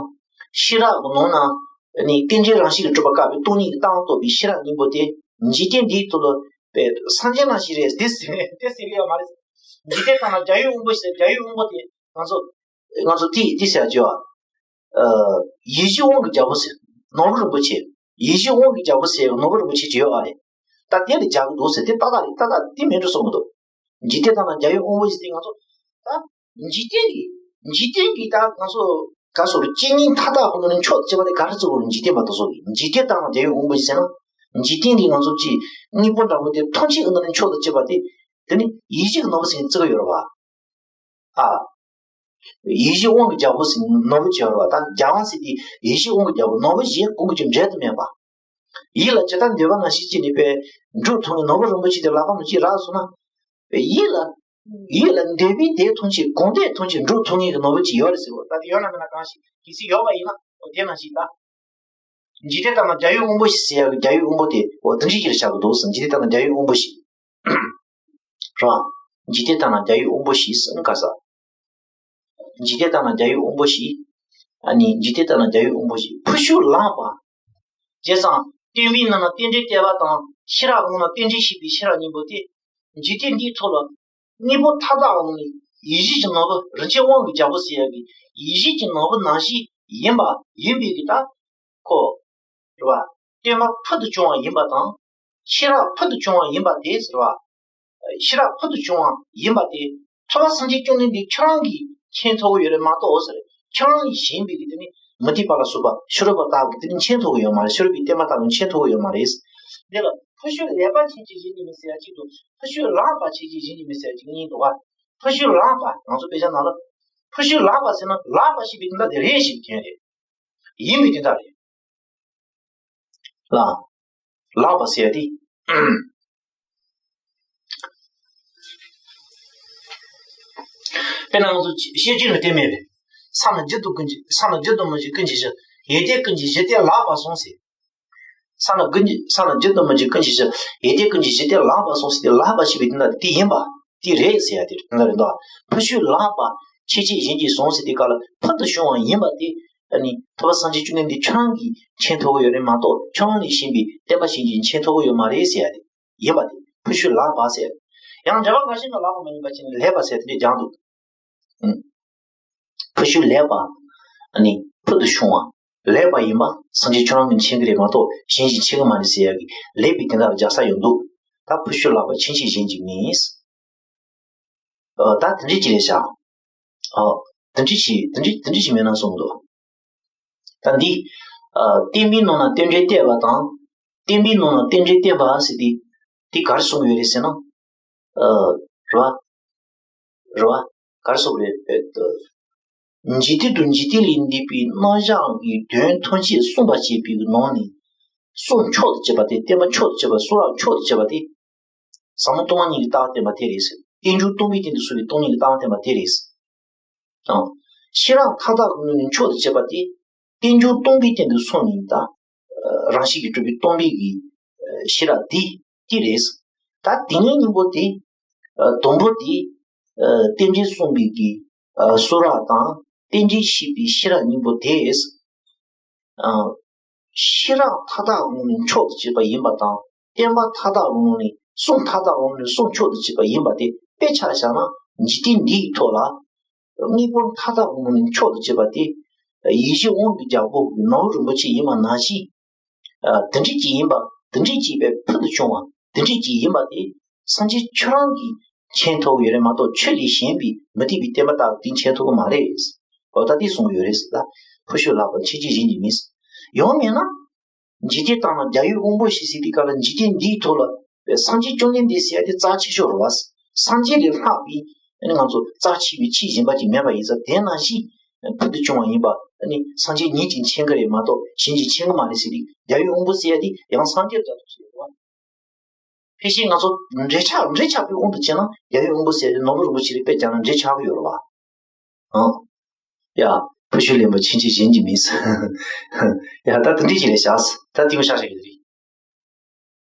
ཤེས་རབ་ཀྱི་ནང་ན་ནི་རྟེན་འབྲེལ་རང་བཞིན་གྱིས་གྲུབ་པ་དགག་པའི་སྟོང་ཉིད་ཀྱི་ལྟ་བ་རྟོགས་པའི་ཤེས་རབ་སྙིང་པོ་དེ། འཇིག་རྟེན་འདིའི་ཐོག་ལ་པའི་སངས་རྒྱས་རྣམས་ཞིག་རེད། དེ་ཟེར་དེ་ཟེར་གི་ཡོད་མ་རེད། འཇིག་རྟེན་ཐ་ན་རྒྱལ་བའི་དབང་པོ་ཞེས་རྒྱལ་བའི་དབང་པོ་དེ་ང་ཚོ། ང་ཚོ་དེ་དེ་ཟེར་གྱི་ཡོད། ཡིད་བཞིན་དབང་གི་རྒྱལ་པོ་ཟེར། ནོར་བུ་རིན་པོ་ཆེ། ཡིད་བཞིན་དབང་གི་རྒྱལ་པོ་ཟེར་ནོར་བུ་རིན་པོ་ཆེ་ཅིག་ཡོད་ཨ་རེད། ད་དེ་ལ་རྒྱག་གི་འདུག་ཟེར་དེ་ཏག་ཏག་རེད། ཏག་ཏག་དེ་མིན་འགྲོ་སོང་གི་འདུག་འཇིག་རྟེན་ཐ་ན་རྒྱལ་བའི་དབང་པོ་ཞེས་དེ་ང་ཚོ། ད། འཇིག་རྟེན་གྱི། འཇིག་རྟེན་གྱི་ད་ང་ཚོ། ག་སོགས་རེད། སྤྱི་སྙིང་མཐའ་དག་གི་ནང་ནས་མཆོག་ཏུ་གཅེས་པ་དེ་ག་རེ་བརྩི་དགོས་རེད། འཇིག་རྟེན་པ་དེ་ཚོ་གིས་འཇིག་རྟེན་ཐ་ན་རྒྱལ་བའི་དབང་པོ་ཞེས་ཟེར་ན། འཇིག་རྟེན་གྱི་ང་ཚོ་སྤྱི་སྙིང་པོ་འདྲ་པོ་དེ་མཐོང་ཆོས་ཀྱི་ནང་ནས་མཆོག་ཏུ་གཅེས་པ་དེ། དེ་ནི་ཡིད་བཞིན་གྱི་ནོར་བུ་ཟེར་ནས་བརྩི་གི་ཡོད་རེད་བ། ཨ། ཡིད་བཞིན་དབང་གི་རྒྱལ་པོ་ཟེར་ནོར་བུ་ཅིག་ཡོད་རེད་བ། ད་རྒྱལ་དབང་ཟེར་དེ་ཡིད་བཞིན་དབང་གི་རྒྱལ་པོ་ནོར་བུ་གཞན་གང་གིས་ཀྱང་འབྲལ་དུ་མེད་པ། ཡིད་ལ་ཇི་ལྟར་འདོད་པ་ནང་བཞིན་བྱས་ནས་པའི་འགྲུབ་ཐུབ་ངེས་ནོར་བུ་རིན་པོ་ཆེ་དེ་ལག་པ་ནང་བཞིན་རག་སོང་ན། པའི་ཡིད་ལ། ཡིད་ལ་འདོད་པའི་དེ་མཐོང་ཆོས་གང་དེ་མཐོང་ཆོས་འགྲུབ་ཐུབ་ངེས་ཀྱི་ནོར་བུ་ཅིག་ཡོད་རེད་ཟེར་བ། ད་དེ་ཡོད་ན་མེད་ན་གང་ཞིག་གལ་སྲིད་ཡོད་པ་ཡིན་ན་འོ་དེ་ནང་བཞིན་ད། འཇིག་རྟེན་ཐ་ན་རྒྱལ་བའི་དབང་པོ་ཞེས་ཟེར་ཡག་གི་རྒྱལ་བའི་དབང་པོ་དེ་འོ་དེ་འདྲ་ཞིག་ལ་བཞག་གི་འདུག་ཟེར། འཇིག་རྟེན་ཐ་ན་རྒྱལ་བའི་དབང་པོ་ཞེས། རེད་བ། འཇིག་རྟེན་ཐ་ན་རྒྱལ་བའི་དབང་པོ་ཞེས་ཟེར་ན་ག་ས། འཇིག་རྟེན་ཐ་ན་རྒྱལ་བའི་དབང་པོ་ཞེས། ཨ་ནི་འཇིག་རྟེན་ཐ་ན་རྒྱལ་བའི་དབང་པོ་ཞེས་ཕུ་ཤུ་ལངས་པ། བྱས་ཙང་བསྟན་པའི་ནང་ན་རྟེན་འབྲེལ་བསྟན་པ་དང་ཤེས་རབ་ཀྱི་ནང་ན་རྟེན་འབྲེལ་ཞེས་པའི་ཤེས་རབ་སྙིང་པོ་དེ། འཇིག་རྟེན་འདིའི་ཐོག་ལ། དངོས་པོ་མཐའ་དག་འོང་ནས་ཡིད་བཞིན་གྱི་ནོར་བུ་རིན་ཆེན་དབང་གི་རྒྱལ་པོ་ཟེར་ཡག་གི་ཡིད་བཞིན་གྱི་ནོར་བུ་ནང་བཞིན་ཡིན་པ་ཡིན་པའི་གི་ད། ཁོ། རེད་བ། བསྟན་པ་ཕུལ་དུ་བྱུང་བ་ཡིན་པ་དང་། ཤེས་རབ་ཕུལ་དུ་བྱུང་བ་ཡིན་པ་དེ་ཟེར་བ། ཤེས་རབ་ཕུལ་དུ་བྱུང་བ་ཡིན་པ་དེ། ཐུབ་པ་སངས་རྒྱས་བཅོམ་ལྡན་འདས་ཁྱེད་རང་གིས་མཁྱེན་ཐུབ་ཀྱི་ཡོད་རེད་མ་གཏོགས་ཟེར། ཁྱེད་རང་གིས་གཞན་པའི་གི་དེ་ནི་མུ་སྟེགས་པ་ལ་སོགས་པ་ཕྱི་རོལ་པ་ལྟ་བུ་དེ་ནི་མཁྱེན་ཐུབ་ཀྱི་ཡོད་མ་རེད། ཕྱི་རོལ་པའི་བསྟན་པ་ལྟ་བུ་མཁྱེན་ཐུབ་ཀྱི་ཡོད་མ་རེད། འདི་ལ་ཕུ་ཤུ་ལེགས་པ་མཁྱེན་ཅིང་གཞན་གྱིས་མི་ཟེར་ཡ་གཅིག་དང་། ཕུ་ཤུ་ལངས་པ་མཁྱེན་ཅིང་གཞན་གྱིས་མི་ཟེར་ཡ་གཅིག་གཉིས་འདུག་ག་ཕུ་ཤུ་ལངས་པ་ང་ཚོ་དཔེ་ཆ་ནང་ལ། ཕུ་ཤུ་ལངས་པ་ཟེར་ན་ལངས་པ་ཞེས་པའི་དོན་དག་དེ་རེད་ཞེས་པའི་དོན་རེད། ཡིན་པའི་དོན་དག་རེད། ལ། ལག་པ་ཟེར་ཏེ། དཔེར་ན་ང་ཚོ་བཤད་རྒྱུན་ལ་དེ་མེད་པས། ས་ན་རྒྱུ་དང་ཀུན་གྱི་ས་ན་རྒྱུ་དང་མི་རྒྱུ་ཀུན་གྱི་གཞི། ཡེ་དེ་ཀུན་གྱི་གཞི་སྟེ་ལག་པ་གསུངས་ཟེར། ས་ན་ཀུན་གྱི་ས་ན་རྒྱུ་དང་མི་རྒྱུ་ཀུན་གྱི་གཞི། ཡེ་དེ་ཀུན་གྱི་གཞི་སྟེ་ལག་པ་གསུངས་ཟེར་ཏེ་ལག་པ་ཞེས་པའི་དོན་དག་དེ་ཡིན་པ། དེ་རེད་ཟེར་ཡ་དེ་དོན་དག་རེད་འདུག་ཕུ་ཤུ་ལངས་པ་མཁྱེན་ཅིང་གཞན་གྱིས་གསུངས་ཟེར་དེ་ག་ལ་ཕུལ་དུ་བྱུང་བ་ཡིན་པ་དེ། ཨ་ནི་ཐུབ་པ་སངས་རྒྱས་བཅོམ་ལྡན་འདས་ཁྱོད་རང་གིས་མཁྱེན་ཐུབ་ཀྱི་ཡོད་རེད་མ་གཏོགས་ཁྱོད་རང་ལས་གཞན་པའི་བསྟན་པ་གཞན་གྱིས་མཁྱེན་ཐུབ་ཀྱི་ཡོད་མ་རེད་ཟེར་ཡ་དེ་ཡིན་པ་དེ་ཕུ་ཤུ་ལངས་པ་ཟེར། ཡང་འགྲེལ་པ་འགའ་ཞིག་ན་ལངས་པ་མ་ཡིན་པ་ཅིག་ནི་ལེགས་པ་ཟེར་དེ་འདྲས་སྦྱར་འདུག་ཨང་། ཕུ་ཤུ་ལེགས་པ། ཨ་ནི་ཕུལ་དུ་བྱུང་བ། ལེགས་པ་ཡིན་པ་སངས་རྒྱས་ཁྱོད་རང་གིས་མཁྱེན་གྱི་རེད་མ་གཏོགས་གཞན་གྱིས་མཁྱེན་གྱི་མ་རེད་ཟེར་ཡ་གི་ལེགས་པའི་དོན་དག་ལ་སྦྱར་ས་ཡོད་འདུག་ད་ཕུ་ཤུ་ལངས་པ་མཁྱེན་ཅིང་གཞན་གྱིས་མིན། ཨ། ད་དེ་འདྲས་ཅིག་རེད་བཞག་ཨ། དེ་འདྲས་ཅིག་དེ་འདྲས་དེ་འདྲས་ཅིག་མེད་ན་གསུངས་འདུག་ད་འདི། ཨ། བསྟན་པའི་ནང་ན་རྟེན་འབྲེལ་བསྟན་པ་དང་། བསྟན་པའི་ནང་ན་རྟེན་འབྲེལ་བསྟན་པ་ཟེར་དེ། དེ་ག་རེ་གསུངས་ཡོད་རེད་ཟེར་ན། ཨ། རེད་བ། རེད་བ། ག་རེ་གསུངས་རེད་པས་ད། འཇིག་རྟེན་དང་འཇིག་རྟེན་ལས་འདས་པའི་རྣམ་གཞག་གི་དོན་ཐམས་ཅད་གསུངས་པར་བྱེད་པའི་ནང་ནས། གསུང་མཆོག་ཏུ་གཅེས་པ་དེ། བསྟན་པ་མཆོག་ཏུ་གཅེས་པ། གསུང་རབ་མཆོག་ཏུ་གཅེས་པ་དེ། ཟབ་མོ་སྟོང་པ་ཉིད་ཀྱི་ལྟ་བ་བསྟན་པ་དེ་རེད་ཟེར། རྟེན་འབྱུང་སྟོང་པའི་སྟེང་དུ་གསུངས་པའི་སྟོང་ཉིད་ཀྱི་ལྟ་བ་བསྟན་པ་དེ་རེད་ཟེར། ཨང་། ཤེས་རབ་མཐའ་དག་གི་ངོས་ནས་མཆོག་ཏུ་གཅེས་པ་དེ། རྟེན་འབྱུང་སྟོང་པའི་སྟེང་དུ་སོང་ནས་ད། རང་བཞིན་གྱིས་གྲུབ་པའི་སྟོང་པའི་གི། ཤེས་རབ་དེ་དེ་རེད་ཟེར། ད་དེ་ཉིད་སྙིང་པོ་དེ། དང་པོ་དེ། རྟེན་འབྲེལ་གསུངས་པའི་གི། གསུང་རབ་དང་རྟེན་འབྲེལ་ཤེས་པའི་ཤེས་རབ་སྙིང་པོ་དེ་རེད་ཟེར། ཨང་། ཤེས་རབ་མཐའ་དག་དབང་ནི་མཆོག་ཏུ་གྱུར་པ་ཡིན་པ་དང་། བསྟན་པ་མཐའ་དག་དབང་ནི་གསུང་མཐའ་དག་དབང་ནི་གསུང་མཆོག་ཏུ་གྱུར་པ་ཡིན་པ་དེ་དཔེ་ཆ་བཞག་ན། འཇིག་རྟེན་འདིའི་ཐོག་ལ་དངོས་པོ་མཐའ་དག་དབང་ནི་མཆོག་ཏུ་གྱུར་པ་དེ་ཡིད་བཞིན་དབང་གི་རྒྱལ་པོ་ནོར་བུ་རིན་པོ་ཆེ་ཡིན་པ་ནང་བཞིན། དེ་འདྲ་ཅིག་ཡིན་པ། དེ་འདྲ་ཅིག་པའི་ཕུལ་དུ་བྱུང་བ་དེ་འདྲ་ཅིག་ཡིན་པ་དེ་སངས་རྒྱས་ཁྱོད་རང་གིས་མཁྱེན་ཐུབ་ཡོད་རེད་མ་གཏོགས། ཆོས་ལས་གཞན་པའི་མུ་སྟེགས་པའི་བསྟན་པ་དག་གིས་མཁྱེན་ཐུབ་ཀྱི་མ་རེད། འོ་ད་དེ་གསུངས་ཡོད་རེད་ཟེར། ད་ཕོ་ཤོ་ལགས་པ་མཁྱེན་ཅིང་གཞན་གྱིས་མིན། ཡང་མིན་ན། འཇིག་རྟེན་སྟེང་ན་རྒྱལ་བའི་དབང་པོ་ཞེས་ཟེར་དུས་སྐབས་ལ། འཇིག་རྟེན་འདིའི་ཐོག་ལ་སངས་རྒྱས་བཅོམ་ལྡན་འདས་ཟེར་ཡ་དེ་རྩ་ཆེ་ཤོས་རེད་བ། སངས་རྒྱས་ལས་ལྷག་པའི་ང་ཚོ་རྩ་ཆེ་བའི་ཆོས་གཞན་པ་ཅིག་མེད་པ་ཡིན་ཙང་། དེ་ནང་བཞིན་ཕུལ་དུ་བྱུང་བ་ཡིན་པ་ནི་སངས་རྒྱས་ཉིད་ཀྱིས་མཁྱེན་གྱི་རེད་མ་གཏོགས་གཞན་གྱིས་མཁྱེན་གྱི་མ་རེད་ཟེར་དུས། རྒྱལ་བའི་དབང་པོ་ཟེར་ཡ་དེ་ཡང་སངས་རྒྱས་རེད་ཟེར་བ། ཕལ་ཆེར་ང་ཚོ་འབྲེལ་ཆགས་འབྲེལ་ཆགས་པའི་དབང་དུ་བྱས་ན། རྒྱལ་བའི་དབང་པོ་ཟེར་དེ་ནོར་བུ་རིན་པོ་ཆེ་རེད། དཔེ་བྱས་ན་འབྲེལ་ཆགས་ཀྱི་ཡོད་རེད་བ། ཨང་། ཡ། ཕོ་ཤོ་ལེན་པ་མཁྱེན་ཅིང་གཞན་གྱིས་མིན། ཡ། ད་དེ་འདྲ་ཅིག་རེད་བཞག་ད་དེ་མོ་ཤག་ཤག་གི་རེད།